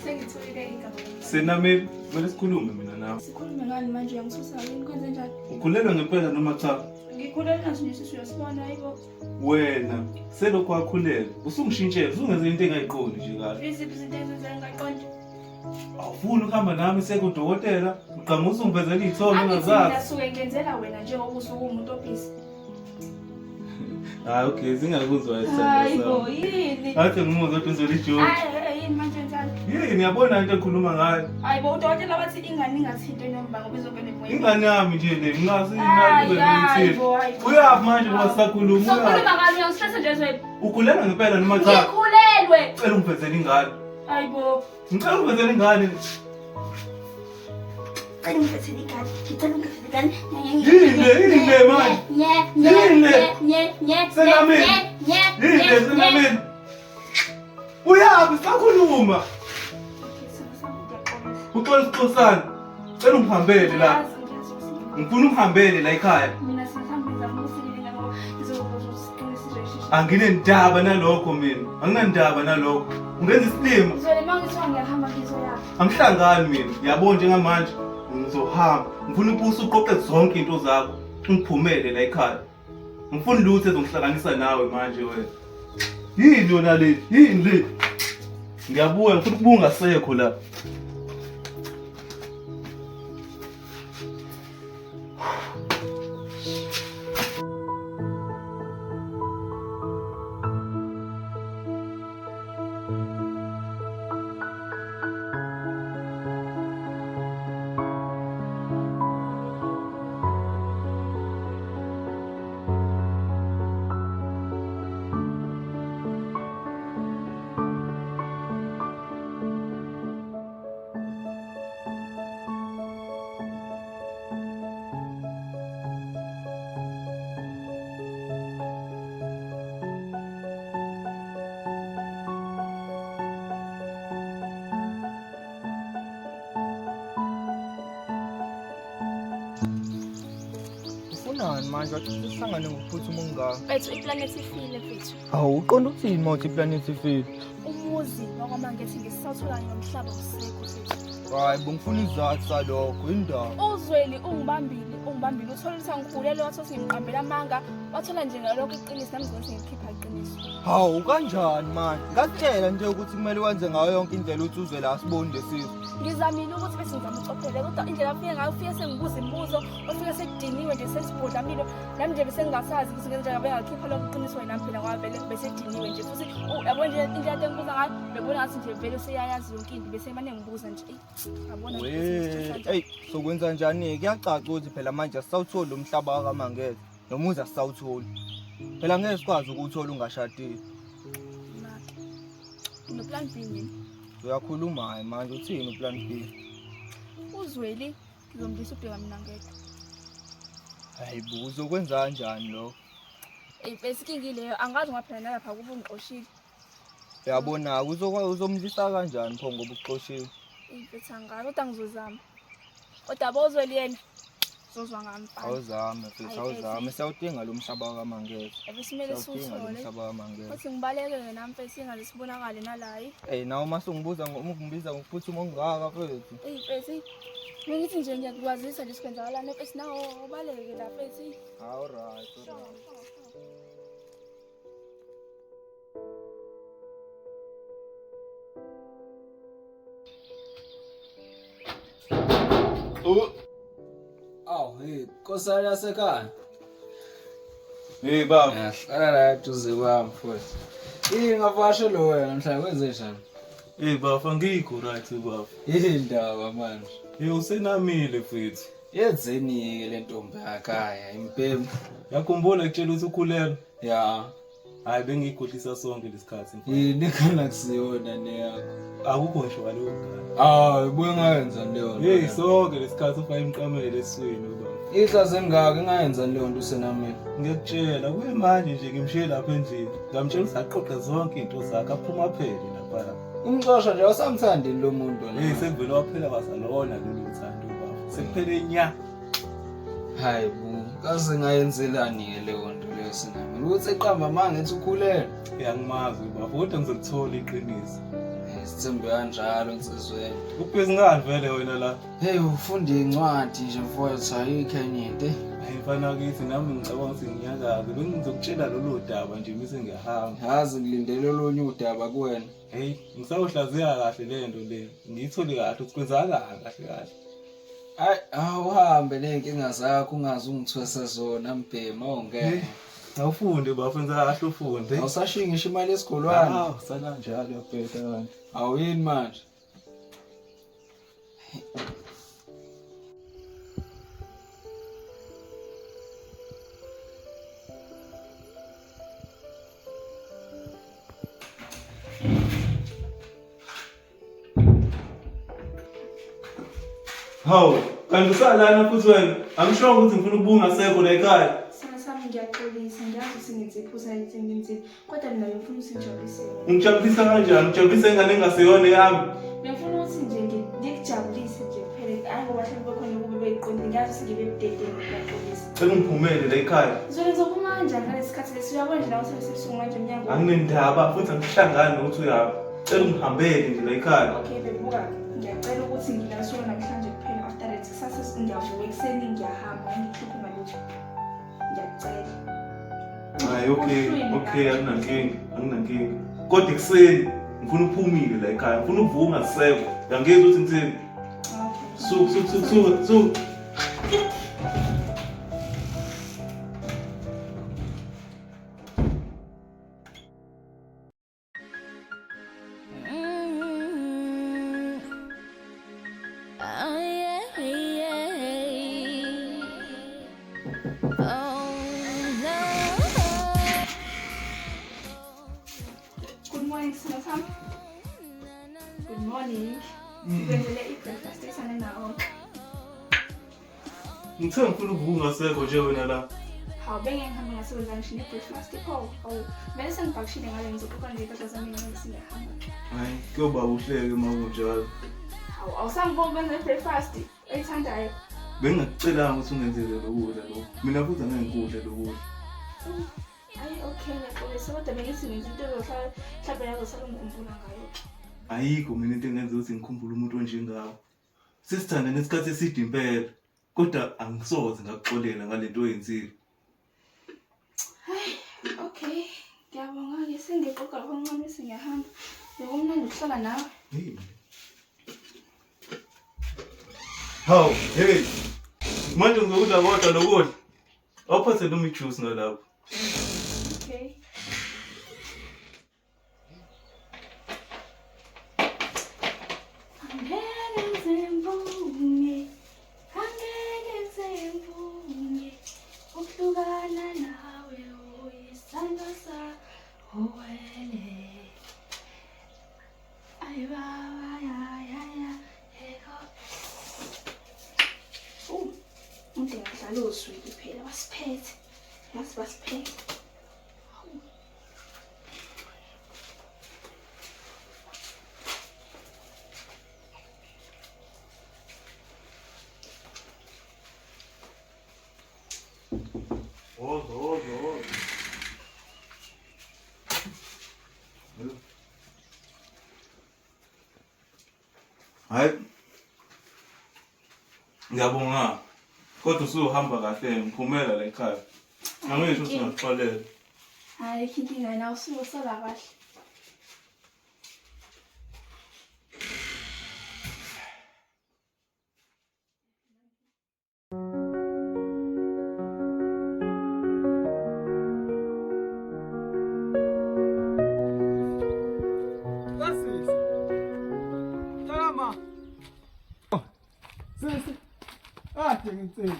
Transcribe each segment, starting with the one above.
Sengitholile igama. Senamile, kumele sikhulume mina nawe. Sikhulume ngani manje uyangisusa yini kwenze njani? Ukhulelwe ngempela noma cha? Ngikhulelwe naso nje sisu uyasibona hayibo. Wena selokhu wakhulelwa, usungishintshela, usungenze into engayiqondi nje kahle. Iziphi izinto ezenza ngingaqondi? Awufuni ukuhamba nami sekudokotela, uqhamuka usungivezela iy'thombe Angithi mina ongazazi. suke ngenzela wena njengoba usuke uwumuntu obhizi. Hayi okay, singakuzwa isithando Hayibo sami. yini? Athi ngimuzwa ukuthi uzola ijoki. Hayi yini manje njalo? Yini yabona into ekhuluma ngayo? Hayibo udokotela wathi ingane ingathinti enomba ngoba izongena emoyeni. Ingane yami nje le, ngingazi Hayi, ingane hayibo, hayibo. Uyaphi manje ngoba sisakhuluma? Sokhuluma Uyaphi? ngani uyangistressa nje Zweli. Ukhulelwe ngempela noma cha? Ngikhulelwe. Ngicela ungivezele ingane. Hayibo. Ngicela ungivezele ingane. Ngicela ungivezele ingane. Ngicela ungivezele ingane. Yini le? Yini le manje? Yini le? Senamile. Yini le senamile? Uyaphi sisakhuluma? Uxola sixoxisana. Cela ungihambele la. Ngifuna ungihambele la ekhaya. Mina singahambe ngizama ukusilela ngoba ngizokuqinisa nje. Anginendaba nalokho mina. Anginandaba nalokho. Ungenza isilima. Zweli uma ngithiwa ngiyahamba ngizoyaphi? Angihlangani mina. Yabo njengamanje ngizohamba. Ngifuna ubuso uqoqe zonke into zakho. Ungiphumele la ekhaya. Ngifuna lutho ezongihlanganisa nawe manje wena. Yini yona le? Yini le? Ngiyabuya ngifuna ukubuka ungasekho la. Ufunani manje? Wathi sihlangane ngokuphuthuma okungaka. Mfethu iplanethi ifile mfethu. Hawu, uqonda ukuthini uma uthi iplanethi ifile? Umuzi wakwaMangethe ngisawuthola nomhlaba usekho mfethu. Hayi, bengifuna isizathu salokho, indaba. Uzweli ungibambile, ungibambile uthola ukuthi angikhulelwe wathi uthi ngimqambela amanga, wathola nje ngalokho iqiniso nami ngizothi ngikhipha iqiniso. Hawu, kanjani manje? Ngakutshela nje ukuthi kumele wenze ngayo yonke indlela ukuthi uzwe la asiboni lesizwe. Ngizamile ukuthi bese ngizama ucophele kodwa indlela afike ngayo ufike sengibuza imibuzo, ufike sekudiniwe nje sesibhodlamile. Nami nje bese ngingasazi ukuthi ngenze njani bengakhipha lokho iqiniso yena phela ngoba vele bese diniwe nje futhi yabo nje indlela ade ngibuza ngayo bebona ngathi nje vele useyayazi yonke into bese mane ngibuza nje. Eyi, Yabona nje ukuthi ngistressa We, kanjani. eyi, sokwenza njani? Kuyacaca ukuthi phela manje asisawutholi lo mhlaba wakaMangethe. Nomuzi asisawutholi. Phela ngeke sikwazi ukuwuthola ungashadile. Maki. Ngino-plan B mina. Uyakhuluma hayi manje uthini uplan B? Uzweli ngizomdlisa ubheka mina ngedwa. Hayi bo, uzokwenza kanjani lokho? Eyi mfethu inkinga ileyo angazi ngoba phela nalapha kuba ungixoshile. Uyabona uzomdlisa kanjani pho ngoba uxoshiwe? Eyi mfethu angazi kodwa ngizozama. Kodwa bozweli yena uzozwa ngami mfana. Awuzame mfethu, Hayi, awuzame. Siyawudinga lo mhlaba wakaMangethe. Ebe simele Siyawudinga lo siwuthole. mhlaba wakaMangethe. Futhi ngibaleke-ke nami mfethu ingaze sibonakale nalayi. Ey, nawe uma sungibuza ungibiza ngokuphuthuma okungaka mfethu. Eyi mfethu bengithi nje ngiyakukwazisa nje sikwenzakalani mfethu nawo ubaleke la mfethu. All right, all right. Oh, Awu, hey, nkosana yasekhaya. hey baba. Yahlala la eduze kwami futhi. Yini ngavakashela wena namhlanje kwenze njani? Hey baba, angikho right baba. Yini indaba manje? Hey usenamile mfethu. Yenzeni-ke le ntombi yakhaya impempu? Yakhumbula kutshela ukuthi ukhulelwe. Ya. Hayi bengiyikhohlisa sonke lesikhathi mfana. Yini khona kusiyona neyakho? Akukho ngisho kaloku ngane. Hayi, buye ngayenzani leyo nto. Hey sonke lesikhathi ufake imiqamelo esiswini baba. Ihlazo engaka ingayenzani leyo nto usenamile? Ngiyakutshela kuye manje nje ngimshiye lapha endlini. Ngamtshela ukuthi aqoqe zonke into zakhe aphuma aphele lapha. Umxosha nje awusamthandi lo muntu wena. Hey sekuvele waphela kwasalona lolu thando baba. Sekuphele nya. Hayi bo, kaze ngayenzelani-ke leyo nto leyo senamile? Ukuthi eqamba amanga ethi ukhulelwe. Uyangimazi baba kodwa ngizolithola iqiniso. Sithembe kanjalo nsizweni. Ubhizi ngani vele wena la? Hey, ufunda incwadi nje mfowethu, ayikho enye into. Hayi mfana kithi nami ngicabanga ukuthi ngiyakazi. Bengizokutshela lolu daba nje bese ngiyahamba. Yazi ngilindele olunye udaba kuwena. Hey, ngisawuhlaziya kahle le nto le. Ngiyithole kahle ukuthi kwenzakalani kahle kahle. Hayi, awuhambe ney'nkinga zakho ungaze ungithwese zona mbhemu awungeke. Awufunde bafo, enza kahle ufunde. Awusashiyi ngisho imali yesigulwane. Hawu, sala njalo uyabheda kanti. Awuyini manje? Hawu, kanti usalana futhi wena. Angisho ukuthi ngifuna ukubuka ungasekho la ekhaya. Sana sami ngiyaxolisa, ngiyazi ukuthi ngenze iphutha ngenzile, kodwa mina bengifuna ukuthi ngijabulise wena. Ungijabulisa kanjani? Ungijabulisa ingane engaseyona eyami. Bengifuna ukuthi nje ngikujabulise nje kuphela, hhayi ngoba mhlawumbe bekhona ukube beyiqondile, ngiyazi ukuthi ngibe budedengu, ngiyaxolisa. Cela ungiphumele la ekhaya. Ngizole ngizophuma kanjani ngalesi sikhathi lesi? Uyabona nje nawe sebesebusuku manje emnyango. Anginendaba futhi angihlangani nokuthi uyaphi. Cela ungihambele nje la ekhaya. Okay, bebuka. Ngiyacela ukuthi ngilasuka namhlanje kuphela after that kusasa ngiyavuka ekuseni ngiyahamba ngihluphe ngalutho. Ngiyacela. Hayi okay, okay anginankinga, anginankinga. Kodwa ekuseni ngifuna uphumile la ekhaya, ngifuna ukuvuka ungasekho. Uyangizwa ukuthi ngithini? Okay. Suka, suka, suka, suka, suka. Good morning, Sinatham. Good morning. Ngenzele i-breakfast esane nawo. Ngithe ngifuna ukuvuka ungasekho nje wena la. Hawu bengeke ngihambe ngasebenza ngisho ne-breakfast pho. Hawu vele sengibhakishile ngale ngizoqoqa nje impahla zami ngeke singahamba. Hayi, kuyoba kuhleke uma kunjalo. Hawu awusangibongi benze i-breakfast oyithandayo. Bengingakucelanga ukuthi ungenzele lokudla lokhu. Mina futhi angeke ngikudle lokudla. Hayi okay ngiyaxolisa kodwa bengithi ngenza into ezohlala mhlawumbe yazosala ungikhumbula ngayo. Ayikho mina into engenza ukuthi ngikhumbule umuntu onjengawe. Sesithandane isikhathi eside impela. Kodwa angisoze ngakuxolela ngalento oyenzile. Hayi okay ngiyabonga-ke sengiqoqa lapho kancane sengiyahamba. Bekumnandi ukuhlala nawe. Hey. Hawu, hey. Manje ngizokudla kodwa lokudla. Awuphathe noma ijuice ngalapho. Okay. Angeke ngize ngivume, angeke ngize ngivume ukuhlukana nawe uyisandla sawele. Ay baba ya ya ya yeko. Umuntu engadlala ozwile phela basiphethe. Yazi basiphethe. Woza, woza, woza. Hayi. Ngiyabonga. Kodwa usuhamba kahle ngiphumela la ekhaya. Angisho ukuthi ngiyakuxolela. Hayi inkinga nawe usuyosala kahle. Sisi. Tama. Sisi. Ade ngicinga.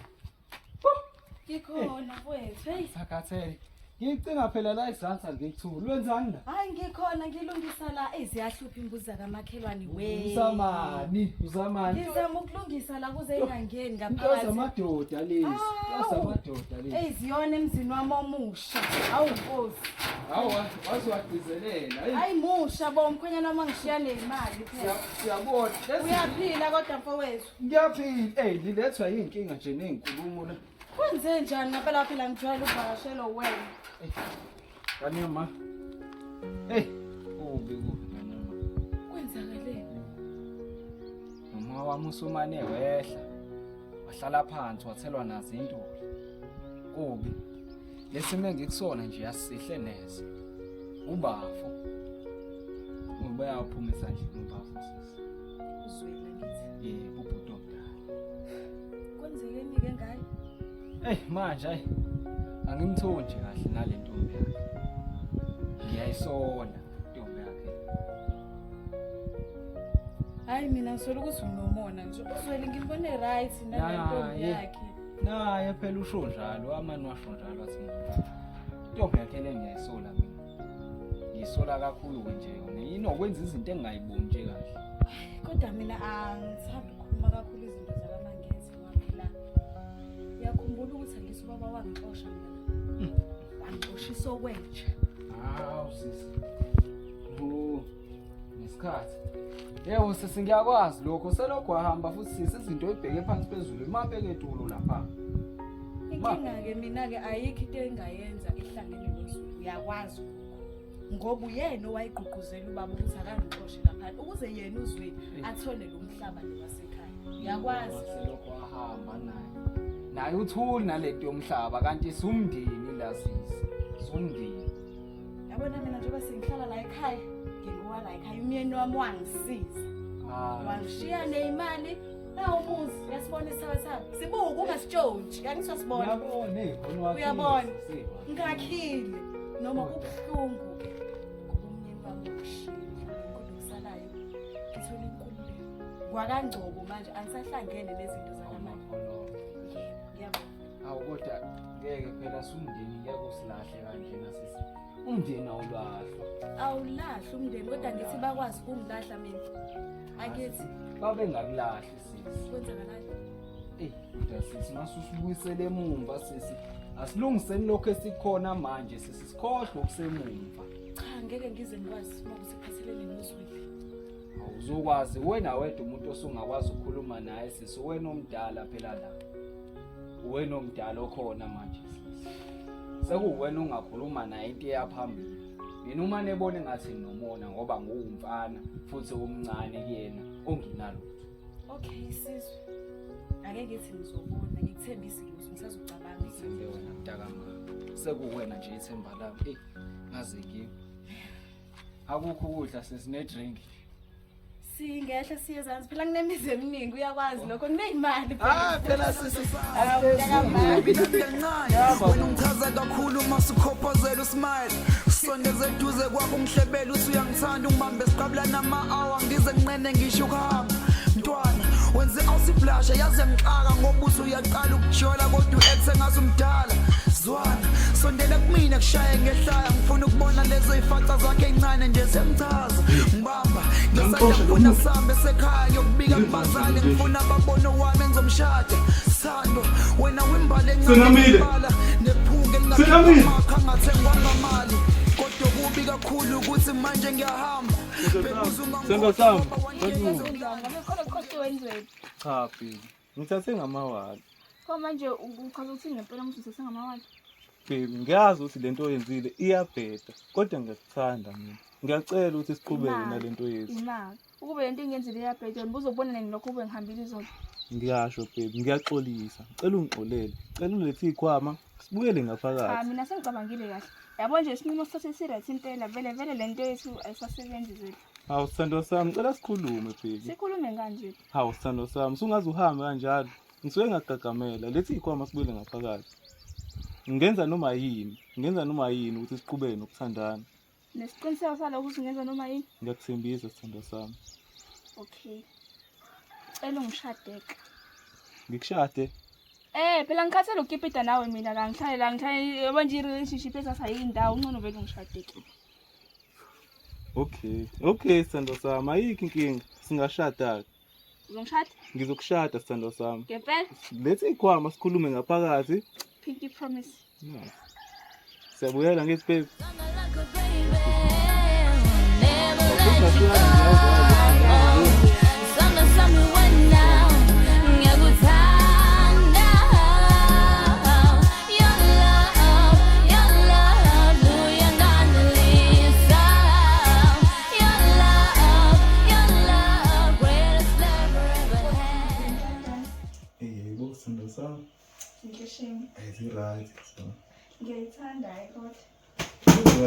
Ngikhona mfowethu. Hey. Sakhathele. Ngicinga phela la izansi angikuthuli. Wenzani la? Hayi ngikhona ngilungisa la eziyahlupha imbuzi zakamakhelwane we. Uzamani? Uzamani? Ngizama ukulungisa la kuze ingangeni Into ngaphakathi. zamadoda lezi. Into Awu. zamadoda lezi. Eyi ziyona emzini wami omusha. Awu Nkosi. Hawu waze wagcizelela. Hey, Hayi musha bo umkhwenyana wami angishiya nemali phela. Siyabona. Lezi Uyaphila kodwa mfowethu. ngiyaphila. Ey, ngilethwa yinkinga nje nezinkulumo la. Kwenze njani ngempela phela ngijwayele ukuvakashelwa wena. Kanyama. Hey, kubi kubi kanyama. Kwenze wami usumane wehla wahlala phansi wathelwa nazo intuli. Kubi. Lesimo engikusona nje asihle neze. Ubafo. Ngoba yaphuma esandleni ubafo sisi. Uzwile ngithi. Yebo ubhuti omdala. Kwenzekeni-ke ngayo? Eyi manje hayi angimtholi nje kahle nale ntombi yakhe. Ngiyayisola intombi yakhe. Hayi mina ngisola ukuthi unomona nje. Uzwele ngimbone right nale ntombi Naye. yakhe. Naye phela usho njalo, amane washo njalo wathi intombi yakhe le ngiyayisola mina. Ngiyisola kakhulu-ke nje yona. Inokwenza izinto engingayiboni nje kahle. Kodwa mina angithandi ukukhuluma kakhulu izinto zakaMangethe ngoba phela uyakhumbula ukuthi angithi ubaba wangixosha mina. Wangixoshisa okwenja. Hawu sisi. Oh, ngesikhathi. Yebo sisi ngiyakwazi lokho selokhu wahamba futhi sisi izinto oyibheke phansi phezulu imabheke etulo lapha. Inkinga-ke mina-ke ayikho into engayenza ihlangene noZulu. Uyakwazi lokho. Ngoba uyena owayegqugquzela ubaba ukuthi akangixoshe laphana ukuze yena uZweli athole lo mhlaba lo wasekhaya. Uyakwazi. Selokhu wahamba naye. Naye uthuli nalento yomhlaba kanti sumndeni la sisi. Sumndeni. Yabona mina njengoba sengihlala la ekhaya, ngingowa la ekhaya umyeni wami wangisiza. Wangishiya neyimali nawu umuzi uyasibona isithabathaba. Sibuke ungasitshontshi, yangithi wasibona. Uyabona eh khona wakhile. Uyabona. sisi. Ngakhile noma kubuhlungu ke ngoba umyeni wami wangishiya kodwa okusalayo ngithole inkululeko. KwakaNgcobo manje angisahlangene nezinto zakamanje. Awumakholwa. Yebo, ngiyabonga. Awu kodwa ngeke phela sumndeni ngeke usilahle kanjena sisi. Umndeni awulahlwa. Awulahli umndeni kodwa ngithi bakwazi ukungilahla mina. Akithi Babengakulahli sisi. kwenzakalani? Eyi kodwa sisi masusibuyisele emumva sisi. Asilungiseni lokho esikhona manje sisi sikhohlwe okusemumva. Cha ngeke ngize ngikwazi uma kusiphathelene noZweli. Awuzokwazi wena wedwa umuntu osungakwazi ukukhuluma naye sisi wena omdala phela la. Wena omdala okhona manje sisi. Sekuwena ongakhuluma naye into eyaphambili. Mina uma nebona engathi nginomona ngoba nguwumfana futhi omncane kuyena onginalutho. Okay sizwe. Ake ngithi ngizobona ngikuthembise lutho ngisazocabanga. Ngithembe wena mntakamama. Sekuwena nje ithemba lami. Eyi ngaze ngiwe. Akukho ukudla sisi ne-drink. Singehla siye ezansi phela kunemizi eminingi uyakwazi lokho ngineyimali. Ah phela sisi Wena ungichaza kakhulu uma usukhophozela usmile sondeze eduze kwakho ungihlebele uthi uyangithanda ungibambe siqabula nama-hour ngize nginqene ngisho ukuhamba mntwana wenze awusiblasha yaze ngixaka ngoba usuyaqala ukujola kodwa u-ex engaze umdala zwana sondela kumina kushaye ngehlaya ngifuna ukubona lezo ifaca zakhe ey'ncane nje sengichaza ngibamba ngesandla ngifuna sihambe sekhaya ngiyokubika kubazali ngifuna babone owami engizomshada sando wena wimbala Senamile. encane nephunga Senamile. elingamakha angathengwanga mali kodwa kubi kakhulu ukuthi manje ngiyahamba Bheka Sendo sami. Ngabe khona khohlwe wenzweni. Cha baby, ngithathe ngamawala. Pho manje uchaza ukuthini ngempela ukuthi uthathe ngamawala? Baby, ngiyazi ukuthi lento oyenzile iyabheda, kodwa ngiyakuthanda mina. Ngiyacela ukuthi siqhubeke Imali. nalento yethu. Imali. Ukube lento engiyenzile iyabheda, ubuzobona nini lokho ube ngihambile izolo. Ngiyasho baby, ngiyaxolisa. Ngicela ungixolele. Ngicela ulethe ikhwama, sibuyele Cha ngaphakathi. mina sengicabangile kahle. Yabo nje isinqumo sithathe si-right impela vele vele lento yethu ayisasebenzi Zweli. Hawu sithando sami, ngicela sikhulume baby. Sikhulume ngani Zweli? Hawu sithando sami, usungaze uhambe kanjalo. Ngisuke ngagagamela, lethi ikhwama sibuyele ngaphakathi. Ngingenza noma yini, ngingenza noma yini ukuthi siqhubeke nokuthandana. Nesiqiniseko salokho ukuthi ungenza noma yini? Ngiyakuthembisa sithando sami. Okay. Cela ungishadeke. Ngikushade. Phela ngikhathele ukukipita nawe mina la ngihlale la ngihlale yabo nje i-relationship ethatha yindawo ungcono vele ungishadeke. Okay. Okay sithando sami, ayikho inkinga. Singashada. Uzongishada? Ngizokushada sithando sami. Ngempela? Lethe ikhwama sikhulume ngaphakathi. Pinky promise. Nice. Siyabuyela ngithi babe. Never let you go. Sanga sami wena, ngiyakuthanda. Your love, uyanganelisa. Your love, greatest love I ever had.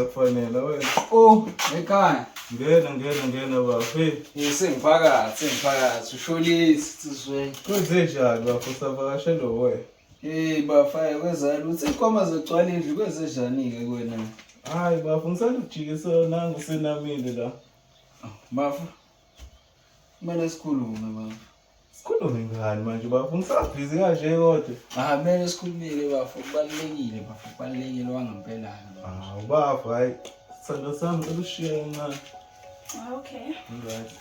Ngiyakufanela wena. Oh, ekhaya. Ngena ngena ngena baba. Hey, Eh sengiphakathi, sengiphakathi. Usholisi sizwe. kwenze njani bafo savakashela wena? Eh bafaye kwezalo uthi inkomo zogcwala indlu kwenze njani ke kuwena? Hayi bafo ngisandukujikisa nangu senamile la. Bafo. Kumele sikhulume bafo. Sikhulume ngani manje bafo? Ngisabhizi kanje kodwa. Ah kumele sikhulumile bafo, kubalulekile bafo, kubalulekile wangempela. Hawu bafo hayi. Sithando sami ngicela ushiye kancane. Ah, okay. Right.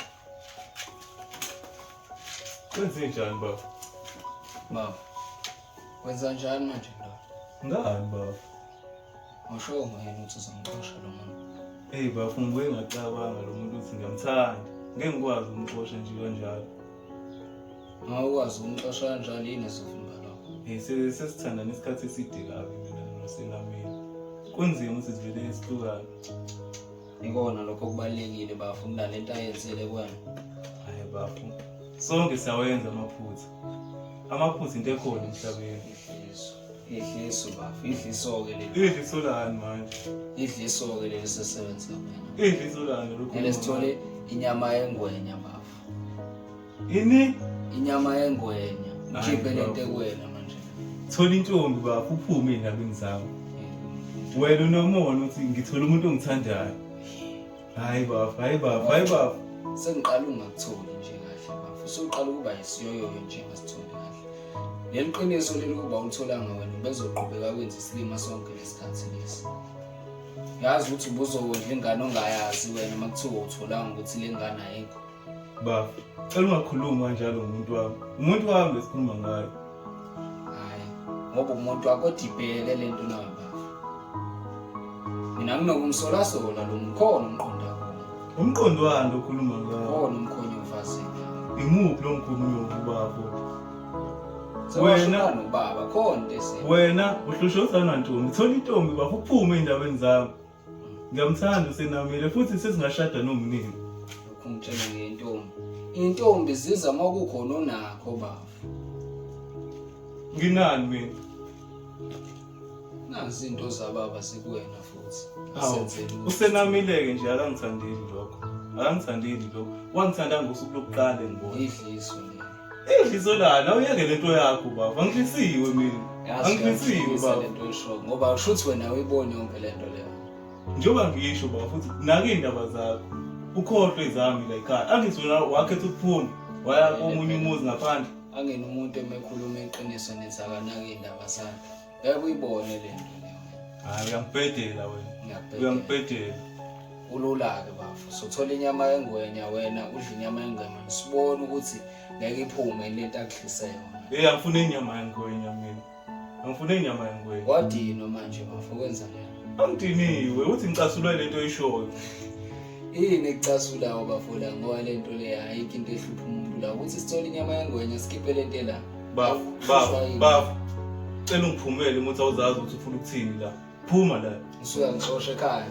Kwenze njani bafo? Bafo. Wenza njani manje ndoda? Ngani bafo? Usho yena ukuthi uzongixosha lo muntu. Hey bafo ngibuye ngacabanga lo muntu ukuthi ngiyamthanda. Ngeke ngikwazi ukumxosha nje kanjalo. Awukwazi ukumxosha kanjalo yini ezovimba lokho? Hey sesithandana isikhathi eside kabi mina noSenamile. Kunzima ukuthi sivele sihlukane. Ikona lokho kubalulekile bafo kunalento ayenzile kuwena. Hayi bafo. Sonke siyawenza amaphutha. Amaphutha into ekhona emhlabeni. Idliso. Idliso bafo, idliso-ke leli. Idliso lani manje? Idliso-ke leli sesebenza wena. Idliso lani lokhu? Kumele sithole inyama yengwenya bafo. Ini? Inyama yengwenya. Hayi, Ukhiphe lento bafo. ekuwena manje. Thola intombi bafo uphume ey'ndabeni zami. Wena unomona uthi ngithola umuntu ongithandayo. Hayi bafo, hayi bafo, hayi bafo. Sengiqala ungakutholi nje kahle bafo. Usuqala ukuba isiyoyoyo nje ngasitholi kahle. Leli qiniso leli kuba ulitholanga wena ubezoqhubeka kwenza isilima sonke lesikhathi lesi. Yazi ukuthi ubuzokondla ingane ongayazi wena uma kuthiwa utholanga ukuthi le ngane ayikho. Bafo, cela ungakhulumi kanjalo ngomuntu wami. Umuntu wami lesikhuluma ngayo. Hayi, ngoba umuntu wakho odibheke le nto nawe bafo. Mina nginokumsolasola lo mkhono umqondo wakho. Umqondo wani okhuluma ngawo? Khona umkhonyo umfazini. Imuphi lo mkhonyovu bafo? Wena nobaba khona into esele. Wena uhlushosana ntombi, thola intombi bafo uphume ey'ndabeni zami. Ngiyamthanda uSenamile futhi sesingashada nomnini. Lokhu ngitshela ngentombi. Intombi ziza uma kukhona onakho bafo. Nginani mina? Nazi into zababa zikuwena futhi. Awu, Senzeni ukuthi- uSenamile-ke nje akangithandeli lokho. Akangithandeli lokho. Wangithanda ngosuku lokuqala engibona. Idliso leli. Idliso lani? Awuyeke lento yakho bafo. Angidlisiwe mina. Yazi Angidlisiwe uyangidlisa bafo. lento oyishoyo ngoba shuthi wena uyibone yonke lento leyo. Njengoba ngisho bafo futhi naka iy'ndaba zakho. Ukhohlwe izami la ekhaya. Angithi wena wakhetha ukuphuma waya komunye umuzi ngaphandle. Angena umuntu emekhuluma iqiniso nithi akanaki iy'ndaba zakhe. Ngeke uyibone le nto leyo. Hayi uyangibhedela wena. Ngiyakubhedela. Uyangibhedela. Kulula-ke bafo. Sothola inyama yengwenya wena udle inyama yengwenya sibone ukuthi ngeke iphume lento akudlise yona. Hey angifuni inyama yengwenya mina. Angifuni inyama yengwenya. Wadinwa manje bafo kwenza lento. Angidiniwe uthi ngicasulwe lento oyishoyo. Yini ekucasulayo bafo la ngoba lento le ayikho into ehlupha umuntu la ukuthi sithole inyama yengwenya sikhiphe lento la. Bafo, bafo, bafo. Cela ungiphumele uma uthi awuzazi ukuthi ufuna ukuthini la. Phuma la. Ngisuka ngixoshe ekhaya.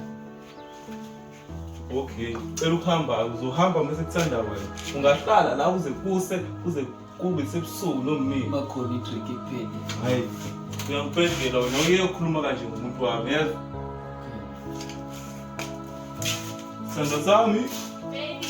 Okay, cela ukuhamba uzohamba mase kuthanda wena. Ungahlala la uze kuse uze kube sebusuku nomini. Makhona idrink kuphela. Hayi, uyangibhedela wena uye ukhuluma kanje ngomuntu wami, yazi? Sithando sami. Baby.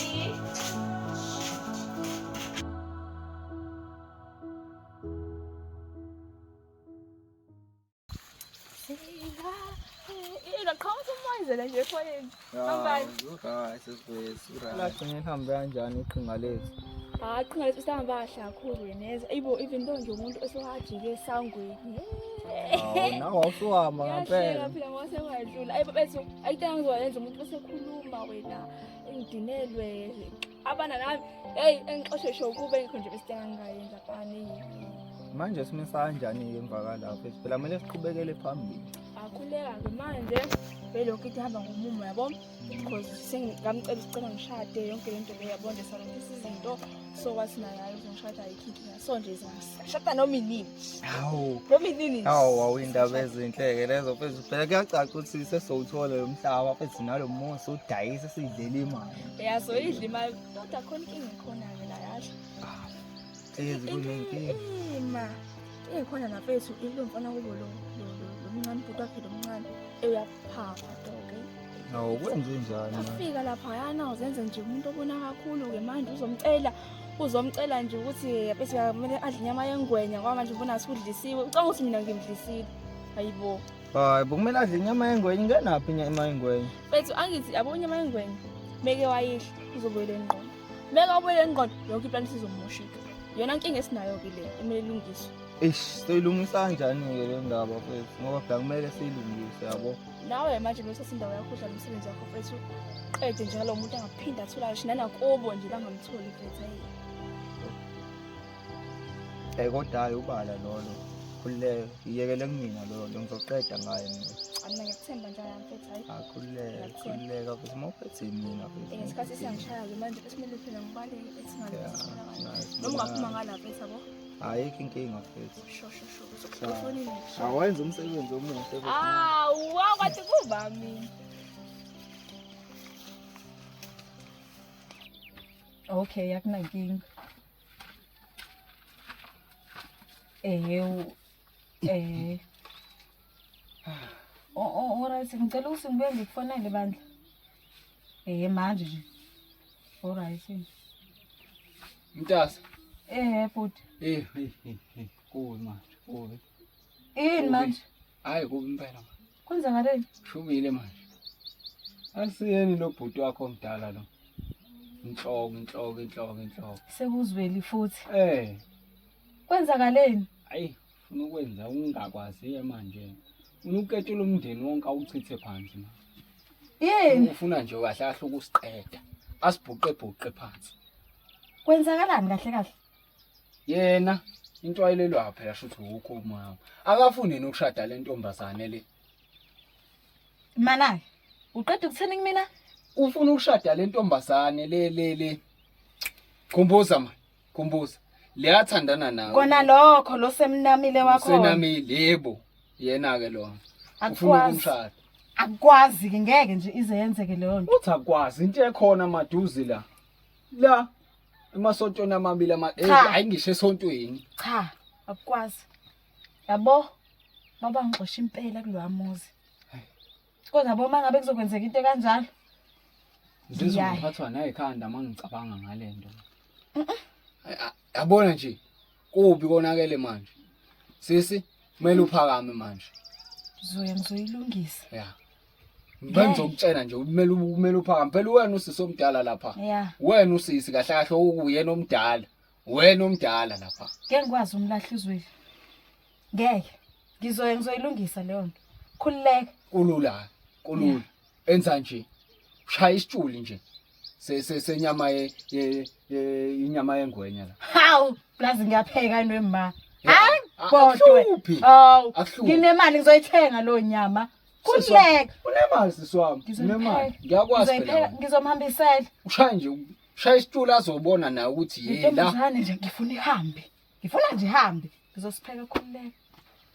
Ina qhamuka umoyizela nje efonini. Hambani. Hayi sesivesi. Lagcina lihambe kanjani iqhinga lethu? Hayi qhinga lethu sihamba kahle kakhulu yeneza. Ayibo even though nje umuntu esewajike esangweni. Hawu nawe awusuhamba Ngiyahleka ngempela. phela ngoba sekwedlula. Ayibo bethu ayinto engizoyenza umuntu bese khuluma wena engidinelwe. Abana nami hey engixoshe sho kube ngikho nje bese ngingayenza pani. Manje simisa kanjani-ke emva kalapho? Phela kumele siqhubekele phambili. Akhuleka-ke manje belokhu ithi ihamba ngomumo yabo because sengamcela isicela ngishade yonke lento leyo yabo nje salungisa izinto so wathi naye hayi uzongishada ayikho inkinga so nje zingashada noma inini Hawu. noma inini nje. Hawu hawu indaba ezinhle-ke lezo mfethu. Phela kuyacaca ukuthi sesowuthola lo mhlaba mfethu nalo muzi udayise siyidlela imali. Ya so idla imali kodwa khona inkinga ekhona-ke la yasho Hlezi kunenkinga. Ima inkinga ekhona nafethu ilo mfana kubo lo mncane bhuti wakhe lo mncane uyaphapha dog. Hawu kwenze njani manje? Afika lapha yana uzenze nje umuntu obona kakhulu-ke manje uzomcela uzomcela nje ukuthi bese kumele adle inyama yengwenya ngoba manje ubona sudlisiwe. Ucabanga ukuthi mina ngimdlisile. Hayibo. Hayi bo kumele adle inyama yengwenya ingenaphi inyama yengwenya? Mfethu angithi yabo inyama yengwenya meke wayidla uzobuyela engqondo. Meke wabuyela engqondo yonke iplani isizomoshika. Iyona nkinga esinayo-ke le emele ilungiswe. Eish, soyilungisa kanjani-ke le ndaba mfethu? Ngoba phela kumele siyilungise yabo. Nawe manje nothatha indawo yakho udlala umsebenzi wakho mfethu. Qede njalo umuntu angaphinde atholakale ngisho nanakobo nje bangamtholi mfethu hayi. Eh kodwa hayi ubala lolo. Khululeka, iyekele kumina lolo ngizoqeda ngaye mina. Mina ngiyakuthemba njalo mfethu hayi. Ah khululeka, Ngiyakuthemba. khululeka futhi uma uphethe mina futhi. Eh, Ngesikhathi siyangishaya-ke manje bese kumele phela ngibaleke ethi Yeah, nice. noma ungaphuma ngala mfethu yabo. Ayikho inkinga mfethu. Sho sho sho. Uzokufonini. Awenza umsebenzi omuhle futhi. Awu, wathi kuba mina. Okay, akunankinga. Eh, eh. Oh, oh, alright, ngicela ukuthi ngibuye ngikufonele bandla. Eh, manje nje. Alright. Mntasa. Eh, bhuti. Eh, hey, hey, hey. Kubi manje, kubi. Yini manje? Hayi kubi impela manje. Kwenzakaleni? Shubile manje. Asiyeni lo bhuti wakho omdala lo. Inhloko, inhloko, inhloko, inhloko. Sekuzweli futhi. Eh, Kwenzakaleni? ayi ufuna ukwenza ungakwazi manje. Ufuna ukuketula umndeni wonke awuchithe phansi manje. Yini? Ufuna nje kahle kahle ukusiqeda. Asibhuqe bhuqe phansi. Kwenzakalani kahle kahle? Yena into ayilelwa phela shuthi ukho umama. Akafuni yena ukushada le ntombazane le. Mana, uqeda ukuthini kumina? Ufuna ukushada le ntombazane le le le. Khumbuza man, khumbuza. Le athandana nawe. Kona lokho lo semnamile wakho. Senamile yebo. Yena ke lo. Ufuna Akukwazi. ukumshada. Akukwazi ke ngeke nje ize yenzeke leyo nto. Uthi akwazi into ekhona maduze la. La emasontweni amabili ama eh, Cha. hayi ngisho esontweni. Cha, akukwazi. Yabo? Baba ngixosha impela kulowa muzi. Kodwa yabo uma ngabe kuzokwenzeka into kanjalo, Ngizizwa Ngiyaye. ngiphathwa nayikhanda mangicabanga ngalento. Yabona nje kubi konakele manje. Sisi kumele uphakame manje. ngizoya ngizoyilungisa. Ya. Bengizokutshela nje kumele kumele uphakame. Phela wena usisi omdala lapha. Ya. Wena usisi kahle kahle okuyena omdala. Wena omdala lapha. Ngeke ngikwazi umlahla uzweli. Ngeke. Ngizoya ngizoyilungisa leyo nto. Khululeka. Kulula. Kulula. Enza nje. Ushaya isitshuli nje. Se se senyama ye ye- ye inyama yengwenya la. Hawu, plazi ngiyapheka nwema. Ya. Hayi, kodwa. Akuhluphi. Hawu, Akuhluphi. nginemali ngizoyithenga lo nyama. Sisi wami, Khululeka. Unemali sisi wami. Unemali. Ngiyakwazi phela. Ngizoyipheka, wena. ngizomhambisela. Ushaya nje ushaya isitulo azobona naye ukuthi ye la Intombazane nje ngifuna ihambe. Ngifuna nje ihambe. Ngizosipheka khululeka.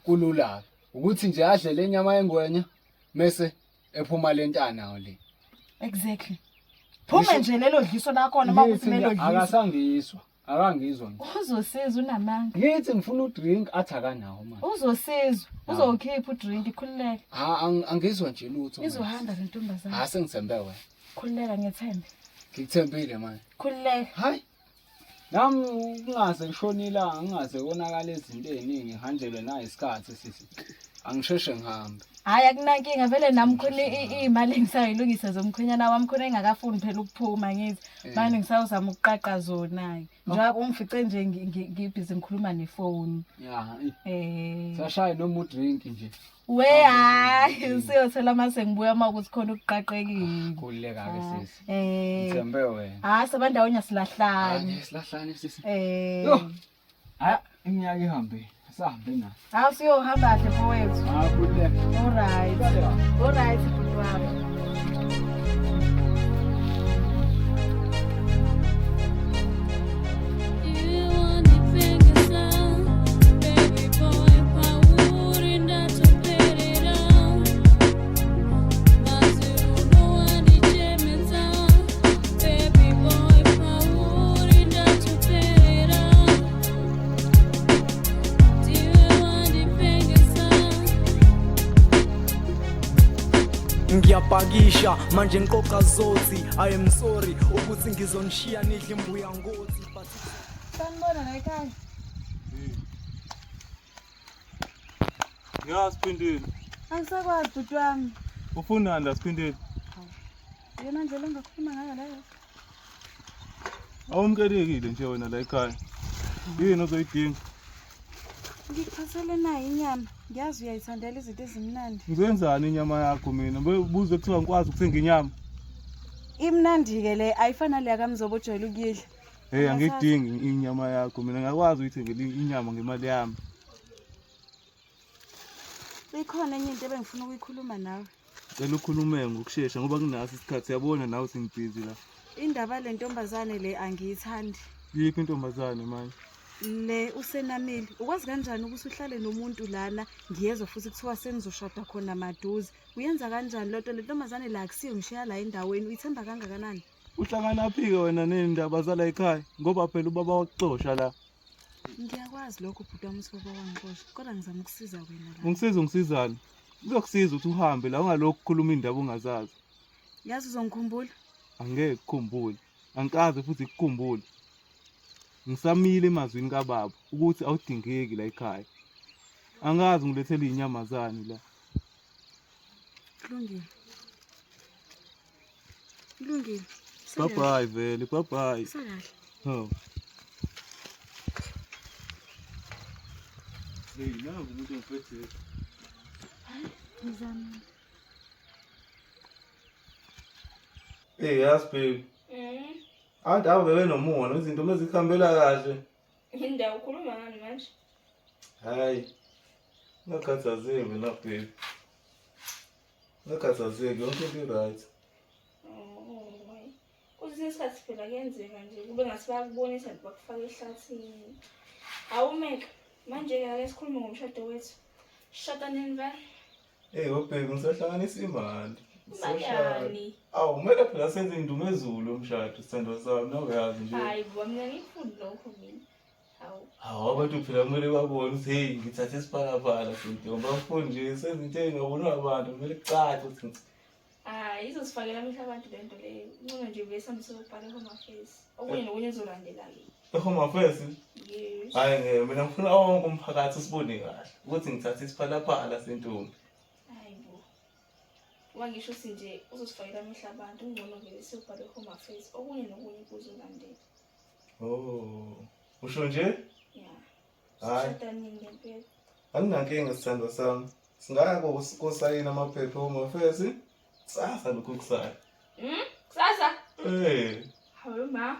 kulula ukuthi nje adle le nyama yengwenya mese ephuma lentana le. Exactly. Phume nje lelo dliso lakhona uma Ngithi kuthi lelo nje dliso. akasangizwa, akangizwa nje. Uzosizwa unamanga. Ngithi ngifuna udrink athi akanawo manje. Uzosizwa, uzowukhipha udrink khululeka. Ha angizwa nje lutho. manje. Izohamba le ntombazane. Ha sengithembe wena. Khululeka ngethembe. Ngikuthembile manje. Khululeka. Hayi. Nami ngingaze ngishone ilanga, ngingaze konakala izinto eziningi ngihanjelwe nayisikhathi sisi. Angisheshe ngihambe. Hhayi akunankinga vele nami khona iy'mali engisayilungisa zomkhwenyana wami khona engakafuni phela ukuphuma ngithi. Manje ngisawuzama ukuqaqa zona-ke. Njengoba ungifice nje ngibhizi ngikhuluma nefoni. Ya, Eh. sashaya noma udrink nje. We hhayi usiyothola uma sengibuya uma kuthi khona ukuqaqekile. Khululeka ke sisi. Eh. Ngithembe wena. Hhayi sabandawonye silahlane. Hayi silahlane sisi. Eh. Yo. Hayi iminyaka ihambe. Sihambe na. Hawu siyohamba kahle mfowethu. Hayi khululeka. Alright. Alright bhuti wami. Ngiyabhanga Ngisha manje ngiqoqa zothi I am sorry ukuthi ngizonishiya nidle imbuya ngothi but Sanibona la ekhaya. Ngiyazi Phindile. Angisakwazi bhuti wami. Ufunani la Siphindile? Iyona ndlela engakhuluma ngayo leyo. Awumkelekile nje wena la ekhaya. Yini ozoyidinga? Ngikuphathele nayo inyama. Ngiyazi uyayithandela izinto ezimnandi. Ngizoyenzani inyama yakho mina? Buze kuthiwa ngikwazi ukuthenga inyama. Imnandi-ke le ayifani naleya kaMzobo ojwayele ukuyidla. Hey, angiyidingi inyama yakho mina, ngakwazi uyithengela inyama ngemali yami. Ikhona enye into ebengifuna ukuyikhuluma nawe. Cela ukhulume ngokushesha ngoba kunaso isikhathi, yabona nawe sengibhizi la. Indaba le ntombazane le angiyithandi. Yiphi intombazane manje? Le usenamile. Ukwazi kanjani ukuthi uhlale nomuntu lana ngiyezwa futhi kuthiwa senizoshada khona maduze. Uyenza kanjani lento le ntombazane la akusiyo ngishiya la endaweni uyithemba kangakanani? Uhlanganaphi-ke wena ney'ndaba zala ekhaya ngoba phela ubaba wakuxosha la. Ngiyakwazi lokho bhuti wami ukuthi baba wangixosha kodwa ngizama ukusiza wena la. Ungisiza ungisizani? Kuzokusiza ukuthi uhambe la ungalokhu ukhuluma iy'ndaba ongazazi. Yazi uzongikhumbula? Angeke kukhumbule. Angikaze futhi kukhumbule. Ngisamile emazwini kababa ukuthi awudingeki la ekhaya. Angazi ngilethele iy'nyamazane la. Kulungile. Kulungile. Bye bye vele, bye bye. Sakahle. Hawu. Hey, nangu umuntu ongiphethe. Ngizama. Hey, yazi babe. Abantu abo bebenomona izinto mezikuhambela kahle. Indawo ukhuluma ngani manje? Hayi. Ungakhathazeki wena babe. Ungakhathazeki yonke into i-right. Oh, hayi. Kwesinye isikhathi phela kuyenzeka nje kube ngathi bayakubonisa nje bakufaka ehlathini. Awumeka. Manje-ke ake sikhulume ngomshado wethu. Shada nini vele? Hey, oh babe, ngisahlanganisa imali. Imali yani? Awu, kumele phela senze indumezulu yomshado, sithandwa sami, nawe uyazi nje. Hayi bo, mina ngifuni lokho mina. Hawu. Hawu, abantu phela kumele babone ukuthi hey, ngithathe isipalapala sentombi. Angifuni nje senze into engabonwa abantu, kumele kucace ukuthi Hayi, izosifakela amehlo abantu le nto leyo. Ngcono nje vele sihambe siyobhala e-Home Affairs. Okunye nokunye kuzolandela-ke. e-Home Affairs. Yes. Hhayi ngeke, mina ngifuna wonke umphakathi usibone kahle ukuthi ngithathe isiphalaphala sentombi. Hayi bo. Uma ngisho ukuthi nje uzosifakela amehlo abantu, kungcono vele siyobhala e-Home Affairs. Okunye nokunye kuzolandela. Oh, usho nje? Ya. Hhayi. Sishada nini ngempela? Anginankinga sithandwa sami. Singaya kosayina amaphepha e-Home Affairs kusasa lokhu kusayo. Kusasa? Eh, Hawu ma.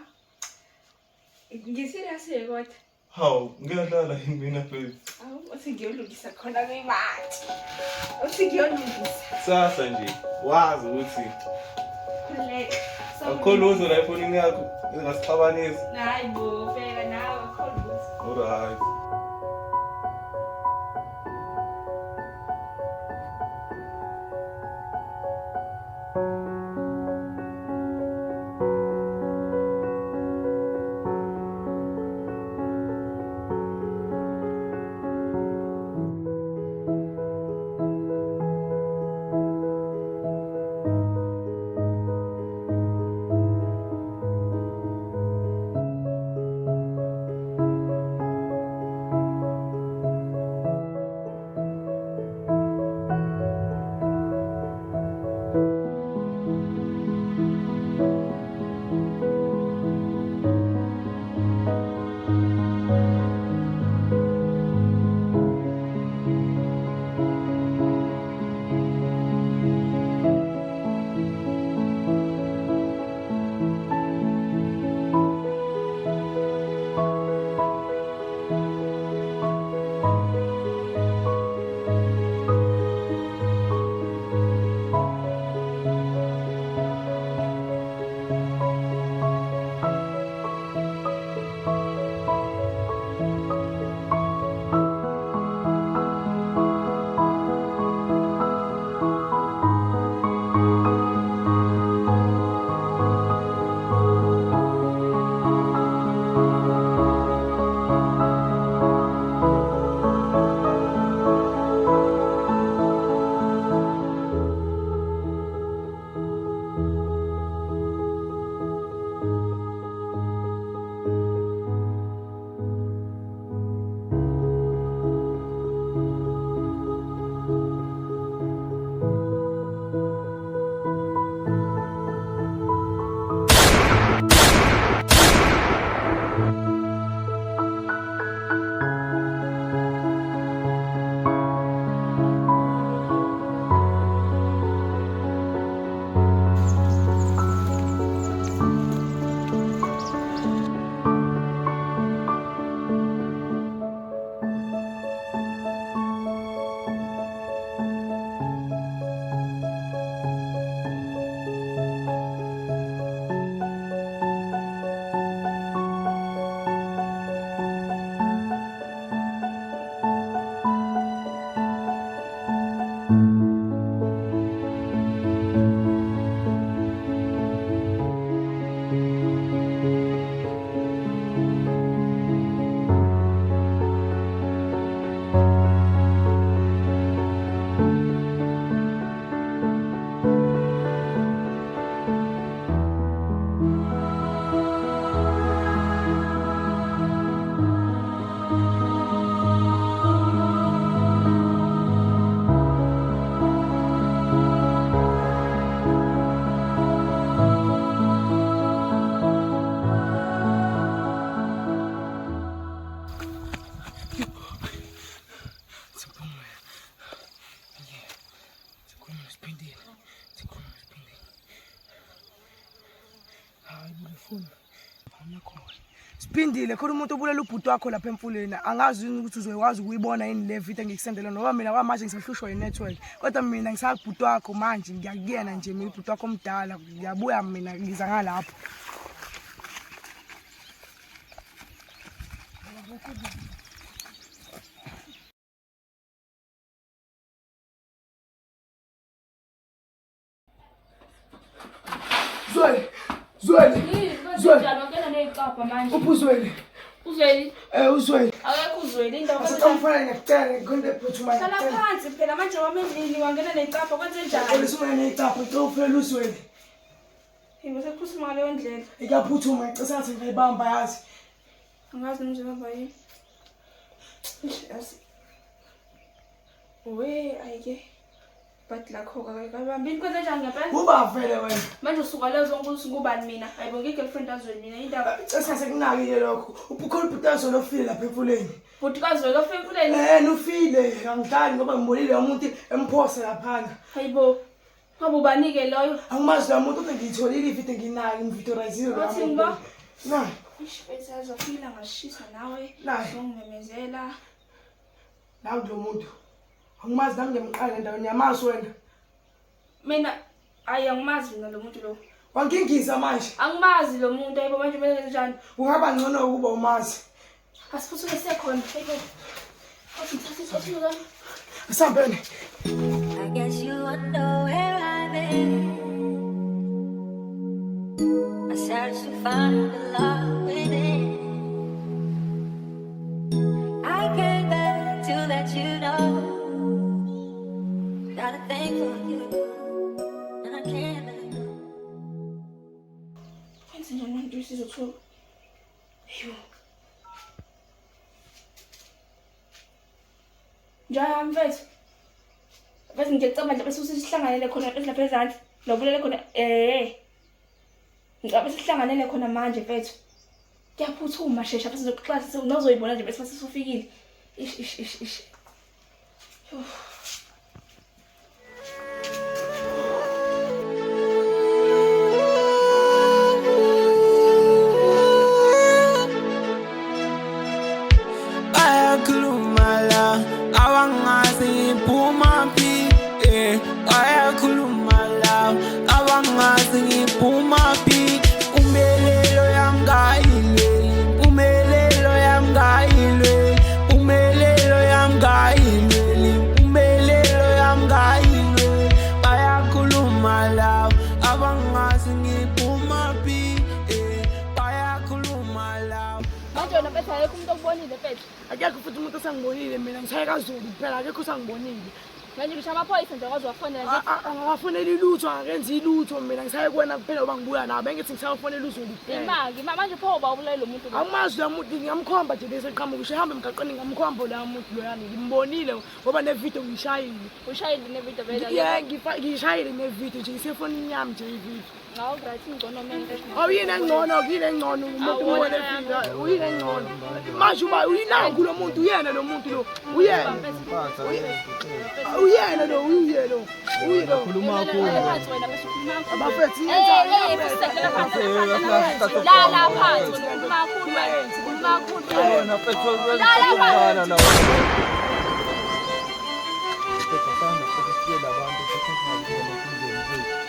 Ngiserious-ke kodwa. hawu, ngiyadlala yini mina babe? Awu, uthi ngiyolungisa khona kwimali. Uthi ngiyolungisa. Kusasa nje wazi ukuthi Khululeka. akukho lutho la efonini yakho engasixabanisa. Hayi bo, bheka nawe akukho lutho. Alright. ifoni. Khona. Siphindile khona umuntu obulela ubhuti wakho lapha emfuleni. Angazi yini ukuthi uzokwazi ukuyibona yini le video engikusendela ngoba mina kwamanje ngisahlushwa yi-network. Kodwa mina ngisakubhuti wakho manje ngiyakuyena nje mina ubhuti wakho omdala ngiyabuya mina ngiza ngalapho. Zweli, Zweli, Zweli. Wangena ney'cabha manje. Uphi uZweli? Uzweli? Eh uZweli. Akekho uZweli indawo. Asicela ngiyacela ngikhona into ephuthumayo. Hlala phansi phela manje wami endlini wangena ney'cabha kwenze njani? Xolisa ungena ney'cabha ngicela uphela uZweli. Yebo sekuphuthuma ngaleyo ndlela. Ikaphuthuma ngicela sengathi ngingayibamba yazi. Angazi noma ngizobamba yini. Eish, yazi. We ayike. But lakho-ke akayibambi. Kwenze njani ngempela? Uba vele wena. Manje usuka lezo zonke ukuthi ngubani mina? Hayibo ngi-girlfriend kaZweli mina indaba. Cela sengasekunakile lokho. Ukhona ubhuti kaZweli ofile lapha emfuleni. Bhuti kaZweli ofile emfuleni? Eh, ufile. Angidlali ngoba ngibonile umuntu emphosa laphana. Hayibo. Ngabe ubani-ke loyo? Angimazi lo muntu kodwa ngiyitholile ividiyo nginayo ngimvidorizile lo Uthi muntu. ngiba? Na. Eish, mfethu azofila ngashisa nawe. Nayi. Uzongimemezela. Nangu lo muntu. Angimazi nami ngiyamqala endaweni ngiyamazi wena. Mina ayi angimazi mina lo muntu lo. Wangingiza manje. Angimazi lo muntu ayibo manje mina ngenze njani? Kungaba ngcono ukuba umazi. Asiphuthume siyekhona. Hayibo. Athi ngithathe isicathulo zami. Asihambeni. I guess you wonder where I've been. I searched to find the love within. I came back to let you know. Got a thing for you, and I can't let go. Kwenze njani manje usizothuka? Hayibo. Njani mfethu? Bese ngiyacabanga nje bese usihlanganele khona bese lapha ezansi. Lobulele khona eh. Ngicabanga sihlanganele khona manje mfethu. Kuyaphuthuma shesha bese sizoxoxa nozoyibona nje bese sisufikile. Ish ish ish ish. Bayakhuluma la abangazi ngiphuma phi eh bayakhuluma la abangazi ngiphuma phi impumelelo yami kayilweli impumelelo yami kayilweli impumelelo yami kayilweli impumelelo yami kayilweli bayakhuluma la abangazi ngiphuma phi eh bayakhuluma la. Manje wena mfethu akekho umuntu okubonile mfethu. Akekho futhi umuntu osangibonile mina ngishaye kaZulu kuphela akekho osangibonile. Manje ngisho amaphoyisa nje akwazi wafonela nje. Angafoneli lutho angakenzi lutho mina ngisaye kuwena kuphela ngoba ngibuya nawe bengithi ngisayofonela uZulu kuphela. Imaki manje pho uba ubulele lo muntu lo. Angimazi lo muntu ngiyamkhomba nje bese qhamuka usho ehamba emgaqweni ngiyamkhomba lo muntu loyana ngimbonile ngoba nevideo ngishayile. Ushayile nevideo vele. Yeah ngishayile nevideo nje isefonini yami nje ivideo. Ngawu right ngcono mina. Awuyini engcono yini engcono umuntu ubone video uyini engcono. Manje uba uyinangu lo muntu uyena lo muntu lo uyena. Uyena lo uye lo. Uye lo. Khuluma kakhulu. Abafethu yenza. Lala phansi ukhuluma kakhulu wena. Ukhuluma kakhulu wena. Wena mfethu Lala phansi. la. Mfethu asanda futhi siyela abantu futhi singabona enkundleni zethu.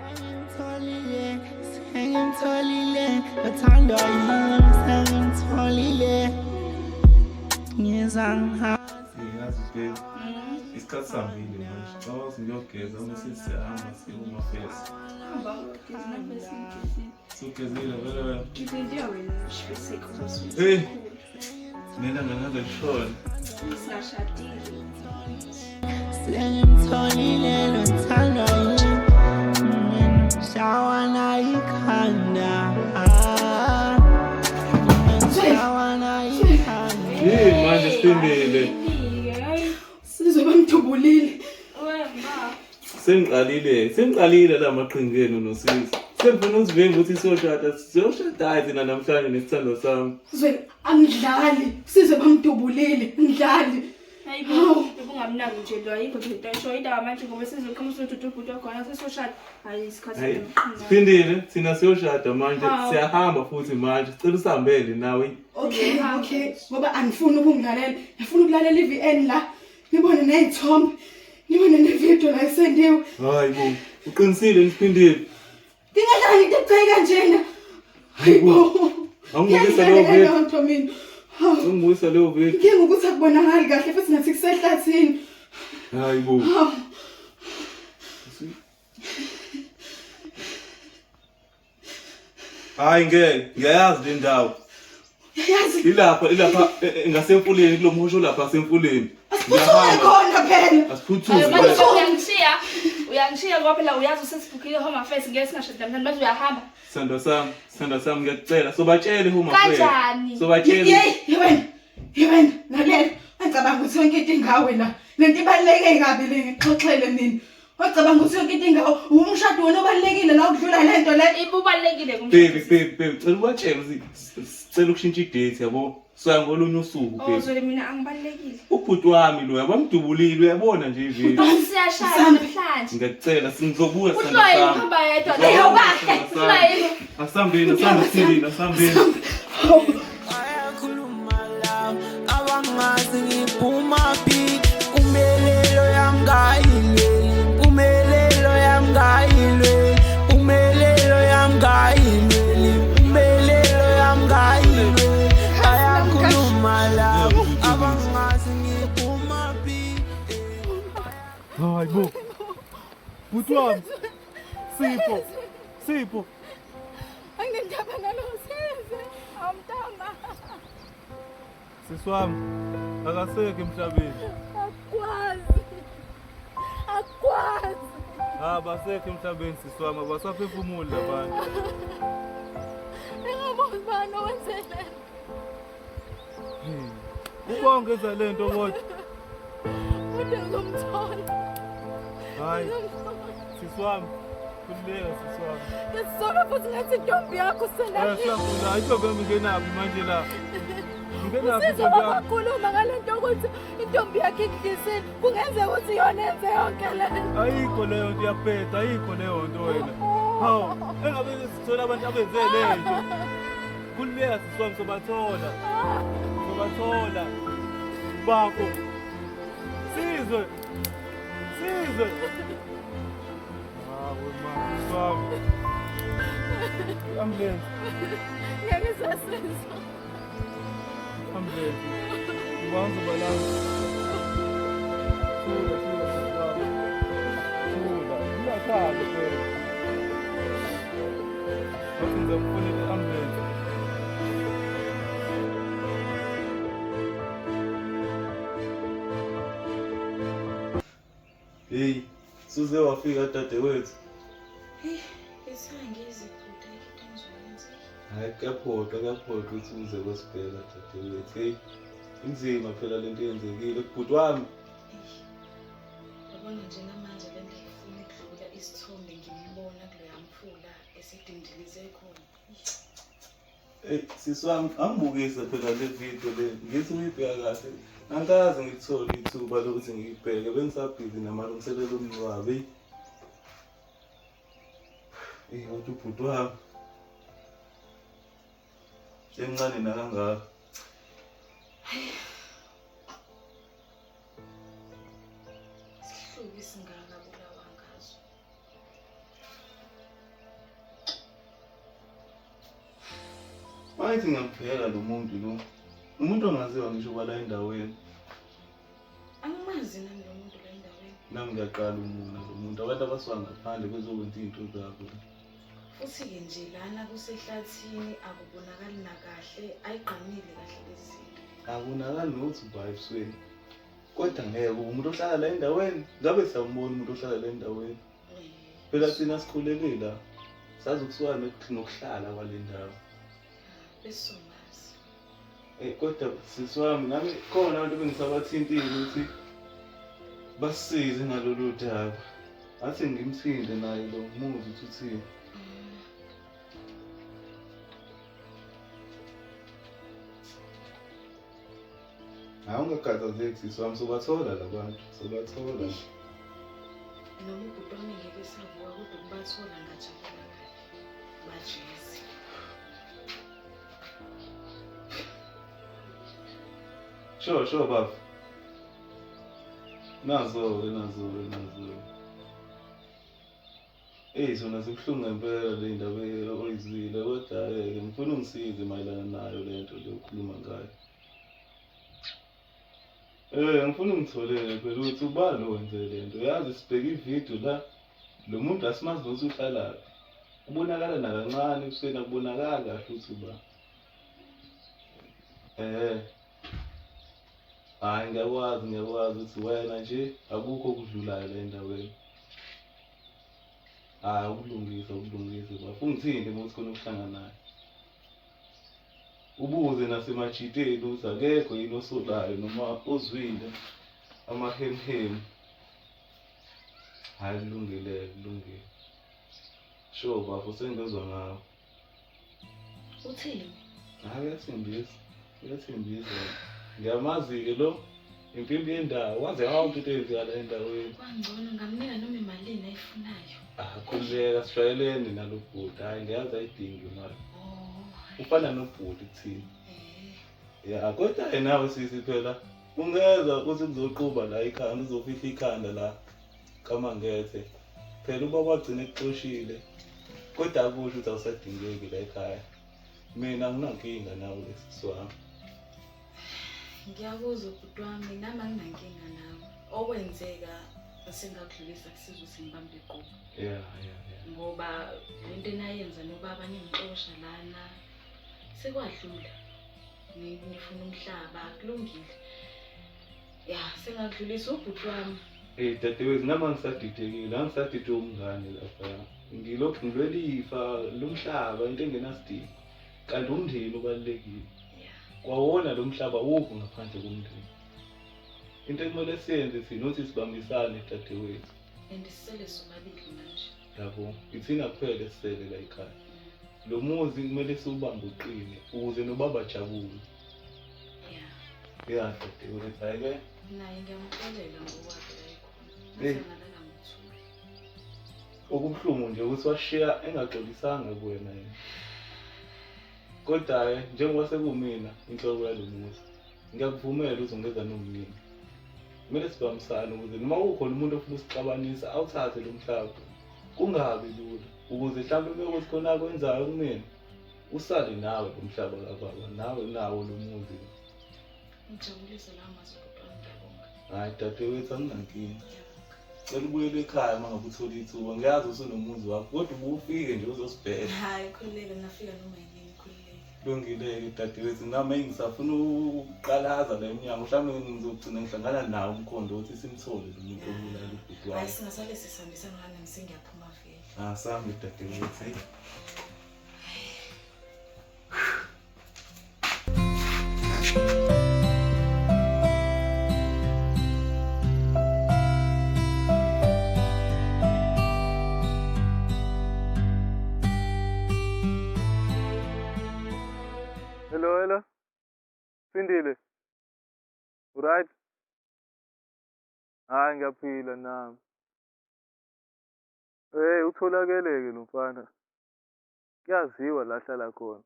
Sengimtholile, sengimtholile, uthandwa yimi, sengimtholile. Ngizwa Yazi babe, isikhathi sihambile manje. Cabanga ukuthi ngiyogeza uma sesiyahamba siye kumafesi. Hamba uyogeza nami bese ngigezile. Sugezile vele wena. Ngilinde wena bese Hey. Nelanga ngaze lishone. Singashadile. Sengimtholile lo thandwa yimi Shawana ikhanda Shawana ikhanda Yini manje Sphindile? Sizwe bamdubulile. Sengiqalile, sengiqalile la maqhinga enu nosisi. Sengifuna usivimba ukuthi siyoshada, siyoshada hayi thina namhlanje nesithandwa sami. Zweli angidlali. Sizwe bamdubulile. Ngidlali. Hayibo, ubungamnaki nje lo ayikho nje into ayishoyo indaba manje ngoba sizoqhamusa ukuthi ubhuti wakhona sesiyoshada. Hayi isikhathi Hayi, somqhinga. Siphindile, thina siyoshada manje, Hawu. siyahamba futhi manje. Sicela usihambele nawe. Okay, okay. Ngoba anifuni ukungilalela. Ngifuna ukulalela iVN la. Nibone nezithombe. Nibone nevideo la isendiwe. Hayi bo, uqinisile Siphindile. Ngingadlala into ebucayi kanjena. Hayibo. Awungibukisa leyo Ngiyadlala video. leyo nto mina. Hawu. Ungibukisa leyo video. Inkinga ukuthi akubonakali kahle futhi nathi kusehlathini. Hayi bo. Hawu. Hayi ngeke, ngiyayazi le ndawo. Uyayazi Ilapha, ilapha ngasemfuleni kulo mhosho lapha semfuleni. asiphuthume khona phela. Asiphuthume. Hayi, manje uyangishiya. Uyangishiya ngoba phela uyazi usesibhukhile home affairs ngeke singashadi namhlanje manje uyahamba. Sandwa sami, sandwa sami ngiyakucela. Sobatshele home affairs. Kanjani? Sobatshele. Yeyi, yewena, yewena, lalela. Angicabanga ukuthi yonke into ingawe la. Le nto ibaluleke kabi le ngixoxele mina. Wacabanga ukuthi yonke into ingawe. Umshado wona obalulekile la ukudlula le nto le. Ibubalulekile Baby, baby, baby, cela ubatshele ukuthi sicela ukushintsha idate yabo. Soya ngolunye usuku Oh baby. Zweli mina angibalulekile. Ubhuti wami lo yabamdubulile uyabona nje ivideo. Siyashada namhlanje. Ngiyakucela singizobuya sandwa Uhloyile sami. uhamba yedwa. Ngizobuya, Kahle. sandwa sami. Uhloyile. Asambeni, asambeni, Sphindile, asambeni. Ayakhuluma la abangazi ngiphuma phi Impumelelo yami kayilweli Impumelelo yami kayilweli Impumelelo yami kayilweli Impumelelo yami kayilweli Ayakhuluma la abangazi ngiphuma phi Hayi bo. Bhuti wami. Sipho. Sipho. Anginendaba nalo size. Awumntama. Sisi wami akasekho emhlabeni. Akwazi. Akwazi. Ha basekho emhlabeni sisi wami abasaphefumuli labantu. Engaboni bani owenze le. Ubonke enza lento kodwa. Kodwa ngizomthola. Hayi sisi wami. Khululeka sisi wami. Ngisola futhi ngathi intombi yakho Eh selaphi. siyafunda intombi yami ingenaphi manje la. Ingenaphi Usizwe intombi yami? wakhuluma ngale nto ukuthi intombi yakhe ikudlisile. Kungenzeka ukuthi yona enze yonke le nto. Ayikho leyo nto iyaphetha, ayikho leyo nto wena. Hawu, engabe sithola abantu abenze le nto. Khululeka sisi wami sobathola. Sobathola. Bakho. Sizwe. Sizwe. Hawu ma, sisi wami. Ambulance, Ngeke sasizwa. ambulance. Ngibanga uzobalanda. Thula, thula sisi wami. Thula, ungakhali phela. Bathi ngizamfonela i-ambulance. Hey, suze wafika dadewethu. Hayi kuyaphoqa kuyaphoqa ukuthi uze kosibheka dadewethu. Hey, inzima phela lento eyenzekile kubhuti wami. Yabona nje namanje le nto ayifuni ukudlula isithombe ngiyibona kuloya mfula esidindilize khona. Hey, sisi wami angibukise phela le video le. Ngithi uyibheka kahle. Angikaze ngithole ithuba lokuthi ngiyibheke. Bengisabhizi namalungiselelo omngcwabo. Hey. Hey, kodwa ubhuti wami. Semncane nakangaka. Isihluku esingaka bulawa ngaso. Mangithi ngiyambheka lo muntu lo. Umuntu ongaziwa ngisho kwala endaweni. Angimazi nami lo muntu la endaweni. Nami ngiyaqala umuna lo muntu. Abantu abasuka ngaphandle bezokwenza iy'nto zabo. Futhi-ke nje lana kusehlathini akubonakali nakahle, ayigqamile kahle lezi zinto. Akunakali nokuthi uba ebusweni. Kodwa ngeke umuntu ohlala la endaweni, ngabe siyambona umuntu ohlala la endaweni. Phela thina sikhulele la. Sazi ukusuka nokuhlala kwale ndawo. Besizomazi. Eh kodwa sisi wami nami khona abantu bengisabathintile ukuthi basisize ngalolu daba. Athi ngimthinte naye lo muzi ukuthi uthini. Hayi ungakhathazeki sisi wami sobathola la bantu, sobathola. Noma ubhuti wami ngeke esavuka kodwa ukubathola ngajabula kabi. Bajezi. Sure, sure baba. Nazo-ke, nazo-ke, nazo-ke. Eyi zona zibuhlungu ngempela le ndaba oyizwile kodwa-ke ngifuna ungisize mayelana nayo le nto le okhuluma ngayo. Eh ngifuna ungitholele phela ukuthi ubani lo wenze le nto. Yazi sibheke ividiyo la lo muntu asimazi nokuthi uhlalaphi. Ubonakala nakancane ebusweni akubonakali kahle ukuthi uba. Eh hhayi ngiyakwazi ngiyakwazi ukuthi wena nje akukho okudlulayo la endaweni. Hhayi ukulungisa ukulungisa bafo ungithinte uma uthi khona okuhlanganayo. Ubuze nasemajiteni ukuthi akekho yini osolayo noma ozwile amahemuhemu. Hhayi kulungile kulungile. Sure bafo sengizwa ngawe. Uthini? Hayi uyathembisa. Uyathembisa. Ngiyamazi-ke lo impimpi yendawo waze yonke into eyenzeka la endaweni. Kwangcono ngamnika noma imalini ayifunayo. Ah khululeka sijwayelene nalo bhuti. Hayi ngiyazi ayidingi imali. Oh. Ufana nobhuti kuthina. Eh. Ya kodwa yena nawe sisi phela ungeza uthi kuzoquba la ikhanda uzofihla ikhanda la kaMangethe. Phela ubaba wagcina ekuxoshile. Kodwa akusho ukuthi awusadingeki la ekhaya. Mina anginankinga nawe sisi wami. Ngiyakuzwa bhuti wami nami anginankinga nawe. Okwenzeka sengakudlulisa kusiza ukuthi ngibambe iqhubu. Yeah, yeah, yeah. Ngoba lento enayenza nobaba ningixosha lana sekwadlula. Nifuna umhlaba kulungile. Ya, sengakudlulisa ubhuti wami. Hey dadewethu nami angisadidekile, angisadidwe umngane lapha. Ngilokhu ngilwela ifa lomhlaba into engenasidingo. Kanti umndeni ubalulekile. Kwawona lo mhlaba awukho ngaphandle komndeni. Into ekumele siyenze thina ukuthi sibambisane dadewethu. And sisele sobabili manje. Yabo, ithina kuphela esisele la ekhaya. Lo muzi kumele siwubambe uqine ukuze nobaba ajabule. Yeah. Ya dadewethu, hhayi-ke. Naye ngiyamxolela ngokwakhe la ekhona. Hey. Ngathi angalala ngokuthula. Okubuhlungu nje ukuthi washiya engaxolisanga kuwena yena. Kodwa-ke njengoba sekumina inhloko yalo muzi, ngiyakuvumela uzongeza nomnini. Kumele sibambisane ukuze noma kukhona umuntu ofuna usixabanisa awuthathe lo mhlaba. Kungabi lula ukuze mhlawumbe uma kuthi khona akwenzayo kumina usale nawe lo mhlaba kababa nawe nawo lo muzi. Ngijabulise lawo mazwi bhuti wami ngiyabonga. Hhayi dadewethu anginankinga. Cela ubuyele ekhaya uma ngabe uthola ithuba. Ngiyazi usunomuzi wakho kodwa ubuye ufike nje uzosibheka. Hayi khululeka ngingafika noma yinini khululeka. Kulungile-ke dadewethu nami ngisafuna ukuqalaza la emnyango mhlawumbe ngizogcina ngihlangana nawo umkhondo ukuthi simthole lo muntu obulala ubhuti Hayi wami. singasale sisihambisana ngani nami sengiyaphuma vele. Ah sambe dadewethu. Hey. Hello, hello. Sindile. Right? Hayi ngiyaphila nami. Hey, utholakele-ke lo mfana. Kuyaziwa la ahlala khona.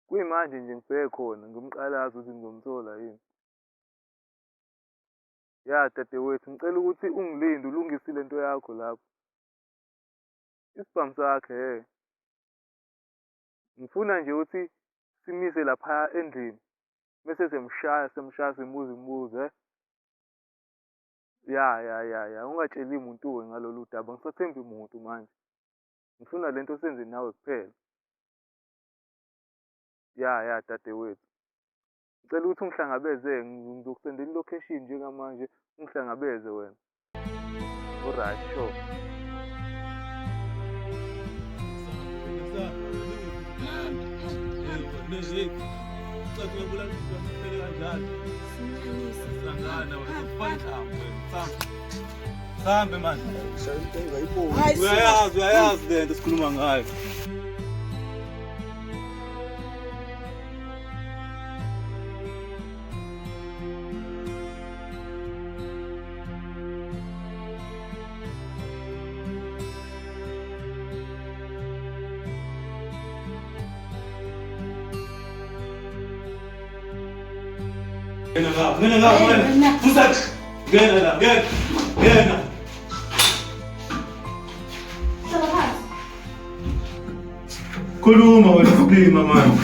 Kuyimanje nje ngibheke khona ngimqalaza ukuthi ngizomthola yini. Ya dadewethu, ngicela ukuthi ungilinde ulungise lento yakho lapho. Isibhamu sakhe he. Ngifuna nje ukuthi simise lapha endlini bese semshaya semshaya simbuza imibuzo eh. Ya ya ya ya ungatsheli muntu-ke ngalolu daba ngisathembi muntu manje. Ngifuna lento senze nawe kuphela. Ya ya dadewethu. Ngicela ukuthi ungihlangabeze, ngizokusendela i-location njengamanje, ungihlangabeze wena. Alright, sure. Sambe manje. Uyayazi, uyayazi le nto esikhuluma ngayo. Ngena ngapha, ngena ngapha wena. Fusa. Ngena la, ngena. Ngena. Khuluma wena silima manje.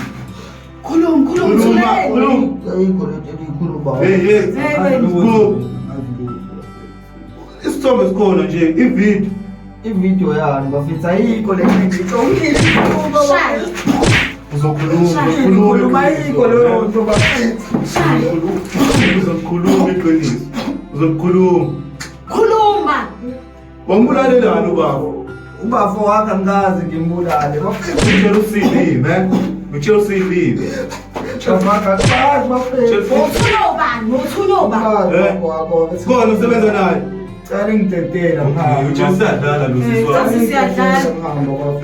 Khuluma, khuluma, Khuluma, khuluma. Ayikho lento eniyikhulumayo. Hey, hey. Isithombe sikhona nje, ivideo. Ivideo yani bafethu ayikho le nto engiyisho. Uzokhuluma, Uzokhuluma ayikho leyo nto bafethu. Uzokhuluma iqiniso. Uzokhuluma. Khuluma. Wambulalelani ubaba? Ubafo wakhe angikaze ngimbulale. Bafethu Ngitshela usilime, eh? Ngitshela usilime. Shamaka bazi bafethu. Uthunywa ubani? Uthunywa ubani? Eh? Khona usebenza naye. Cela ngidedela Okay, utshela siyadlala lo sisi wami. Sasi siyadlala.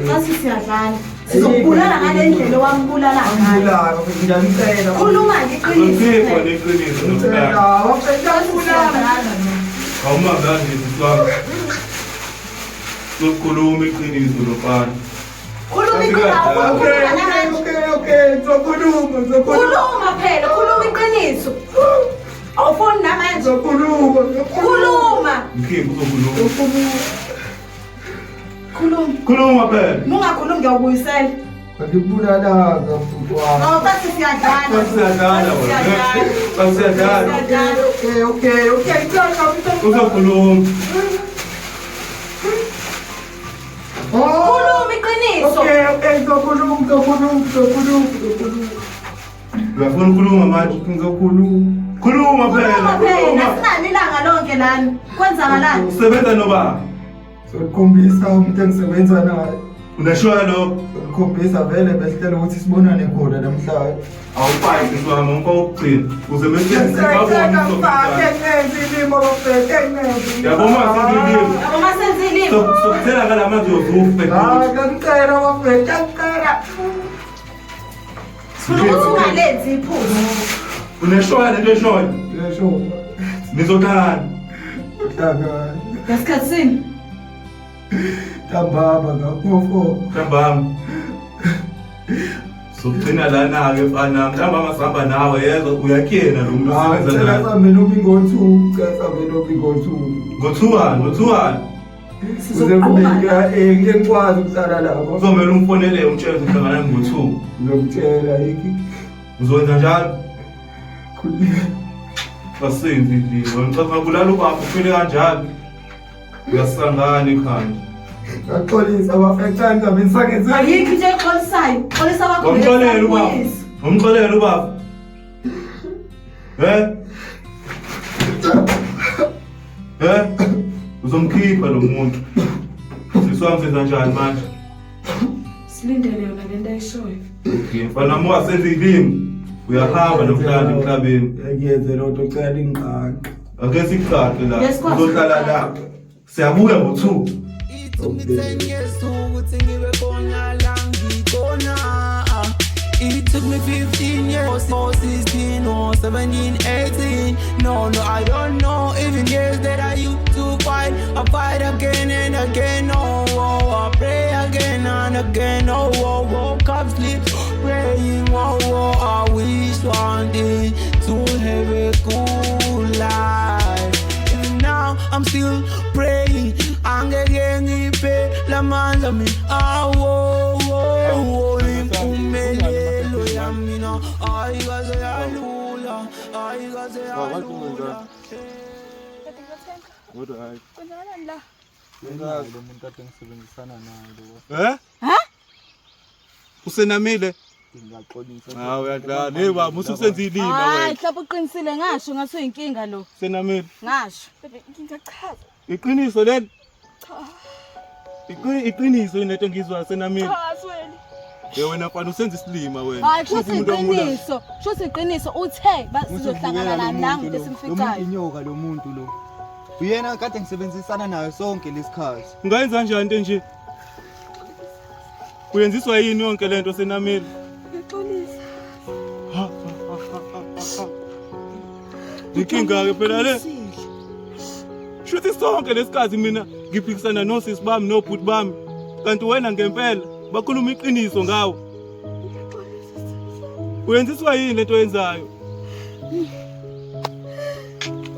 Sasi siyadlala. Sizokubulala ngale ndlela owambulala ngayo. Ngibulala bafethu ngiyanicela. Khuluma ngeqiniso. Uzokhipha neqiniso Ngicela namhlanje. bafethu ngiyabulala. Awuma kanje sisi wami. Uzokhuluma iqiniso lo mfana. Khuluma iqiniso. Okay, okay, okay, ngizokhuluma, ngizokhuluma. Khuluma phela, khuluma iqiniso. Awufuni namanje. Ngizokhuluma, ngizokhuluma. Khuluma. Mkhiphi uzokhuluma. Khuluma. Khuluma phela. Mungakhulumi ngiyakubuyisela. Angikubulalanga futhi wami. Oh, bathi siyadlala. Bathi siyadlala wena. Bathi siyadlala. Okay, okay, okay, ngicela Uzokhuluma. Khuluma iqiniso. Okay, okay, ngizokhuluma, ngizokhuluma, ngizokhuluma, ngizokhuluma. Uyafuna ukukhuluma manje? Ngizokhuluma. Khuluma phela. Khuluma phela, Khuluma. sinalo ilanga lonke lana. Kwenzakalani? Usebenza nobaba. Sokukhombisa umuntu engisebenza naye. Unashoya lokho. Sokukhombisa vele besihlela ukuthi sibonane khona namhlanje. Awufayi sisi wami, umfaka wokugcina. Uze bese Ngicela ngifake ngenze ilimi bafethu, ngenze. Yabo uma senze ilimi. Yabo uma senze ilimi. Sokuthela ngala manzi uyozufe. Hayi, ngicela bafethu, ngicela. Sifuna ukuthi ungalenzi iphutha. Uneshoya lento eshoyo. Yesho. Nizohlangana. Uhlangana. Ngesikhathi sini? Ntambama ngakho. Ntambama. Sokugcina lana-ke mfana, ntambama sihamba nawe yezwa uyakhena lo muntu Hayi, osebenza ngicela naye. sihambe noma ingo-two, ngicela sihambe noma ingo-two. Ngo-two-one, ngo-two-one. Kuze kubeke, ngeke ngikwazi ukuhlala lapho. Kuzomele umfonele umtshele ukuthi uhlangana ngo-two. Ngizomtshela yiki. Uzokwenza njalo? Khulile. Asenzi indima. Ngicabanga ngabulala ubaba ufile kanjalo. Uyasangana ekhanda. Ngaxolisa bafethu ngizabe ngisangenze. Ayikho into exolisayo. Xolisa kwakho. Wamxolela ubaba. Wamxolela ubaba. Eh? Eh? Uzomkhipha lo muntu. Sisi wami senza njani manje? Silindele yona lento ayishoyo. Okay, mfana wami ungasenzi ilimi. Uyahamba namhlanje emhlabeni. Ngiyenze loo nto cela ingiqaqe. Ake sikuqaqe la. Ngesikwazi Uzohlala la. Siyabuya ngo-2. It took me 10 years ukuthi ngibe khona la ngikhona. It took me 15 years, or 16 or 17, 18. No, no, I don't know. Even years that I used to fight, I fight again and again. Oh, oh, I pray again and again. Oh, oh, woke up, sleep, praying. Oh, oh, I wish one day to have a good life. Even now, I'm still praying. Angeke ngiphe lamandla mina. Ah, oh, oh, oh, impumelelo yami mina ayikaze yalula, ayikaze yalula. Kodwa hayi. Kwenzakalani la? Lo muntu kade ngisebenzisana naye lo. Eh? Ha? Usenamile? Ngiyaxolisa. Hawu uyadlala. Hey baba, ususenza ilima Hayi, wena. mhlawumbe uqinisile ngasho ngathi uyinkinga lo. Senamile. Ngasho. Baby, ngingachaza. Iqiniso leli. Cha. Iqiniso yini lento engizwayo Senamile? Cha, Zweli. Hey wena mfana usenza isilima wena. Hayi, kusho Umuntu omula. iqiniso. Kusho iqiniso uthe sizohlangana la nangu esimficayo. Inyoka lo muntu lo. Uyena kade ngisebenzisana naye sonke lesikhathi. Ungayenza kanjani into enje? Uyenziswa yini yonke lento Senamile? Ngiyaxolisa. Ha, ha, ha, ha, ha, ha. Inkinga ke phela le. Shuthi sonke lesikhathi mina ngiphikisana nosisi bami nobhuti bami. Kanti wena ngempela bakhuluma iqiniso ngawe. Uyenziswa yini lento oyenzayo?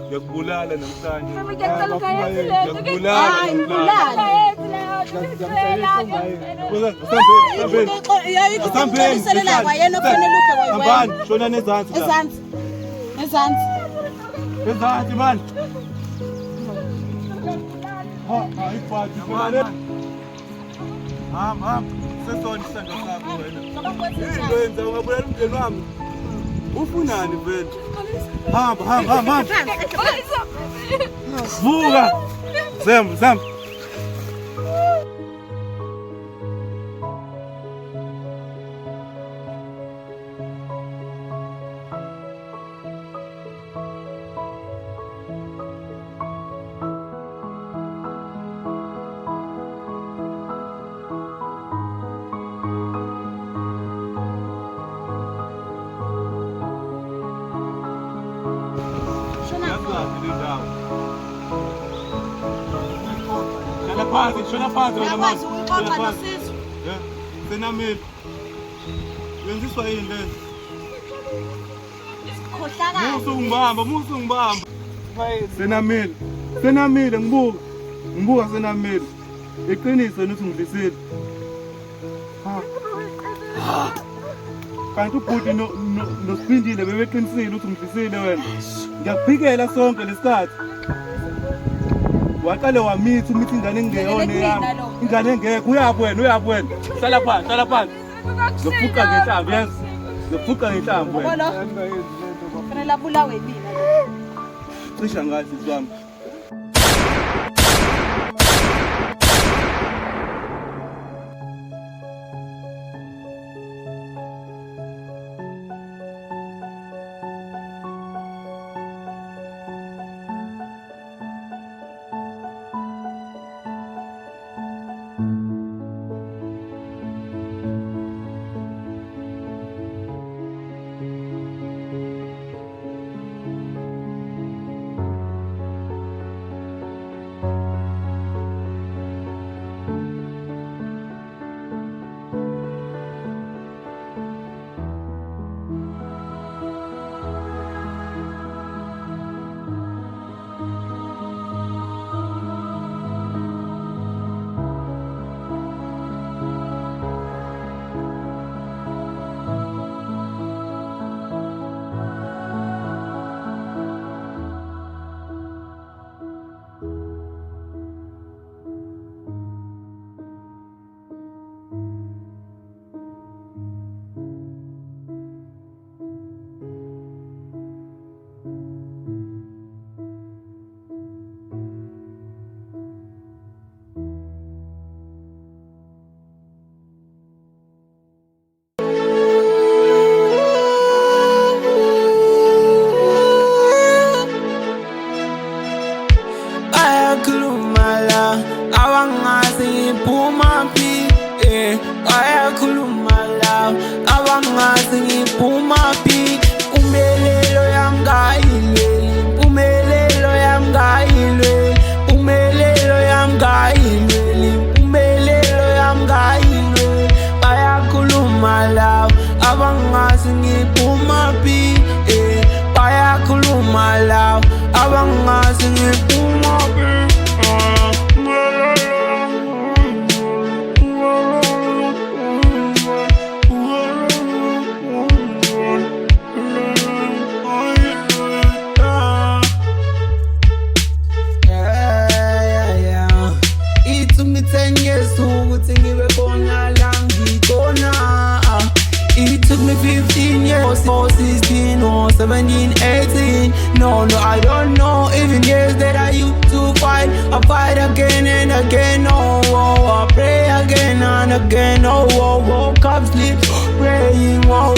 Ngiyakubulala namhlanje. Baby, ngiyacela ungayenzi lento. Ngiyakubulala. Hayi, ngibulale. Ungayenzi leyo nto. Ngiyacela, ngiyacela. Asambeni, asambeni. Ayikho kwayena okufanele ufe kwayena. Hambani, shonani ezansi la. Ezansi. Ezansi. Ezansi manje. Ha, ha, ibhadi phela le. Hamba, hamba. Sesona isandla sakho wena. Yini wenza ungabulala umndeni wami? Ufunani vele? Hamba, hamba, hamba, hamba. Vuka. Zembe, zembe. Yazi le ndawo. Hlala phansi, shona phansi wena Uyakwazi manje. ukuyixoxa Hlala phansi. nosizwe. Yeah. Senamile. Wenziswa yini lento? Khohlakala. Musu ungibamba, musu ungibamba. Senamile. Senamile ngibuka. Ngibuka Senamile. Iqiniso ukuthi ngidlisile. Ha. Kanti ubhuti no noSiphindile bebeqinisile ukuthi ngidlisile wena. Ngiyakuphikela sonke lesikhathi. Waqale wamitha umithi ingane engeyona eyami. Ingane engekho uyaphi wena uyaphi wena. Hlala phansi, hlala phansi. Ngizophuca ngenhlamvu yes. Ngizophuca ngenhlamvu wena. Yabo lo. Kufanele abulawe yimina lo. Cisha ngathi sisi wami. Bayakhuluma la abangazi ngiphuma phi bayakhuluma la abangazi ngiphuma phi impumelelo yami kayilweli impumelelo yami kayilweli impumelelo yami kayilweli impumelelo yami kayilweli bayakhuluma la abangazi ngiphuma phi bayakhuluma la abangazi ngiphuma phi. Yeah. It took me 10 years ukuthi ngibe khona la ngikhona. It or 16 or 17, 18. No, no, I don't know. Even years that I used to fight, I fight again and again. Oh, oh, I pray again and again. Oh, oh, woke up, sleep, praying. Oh,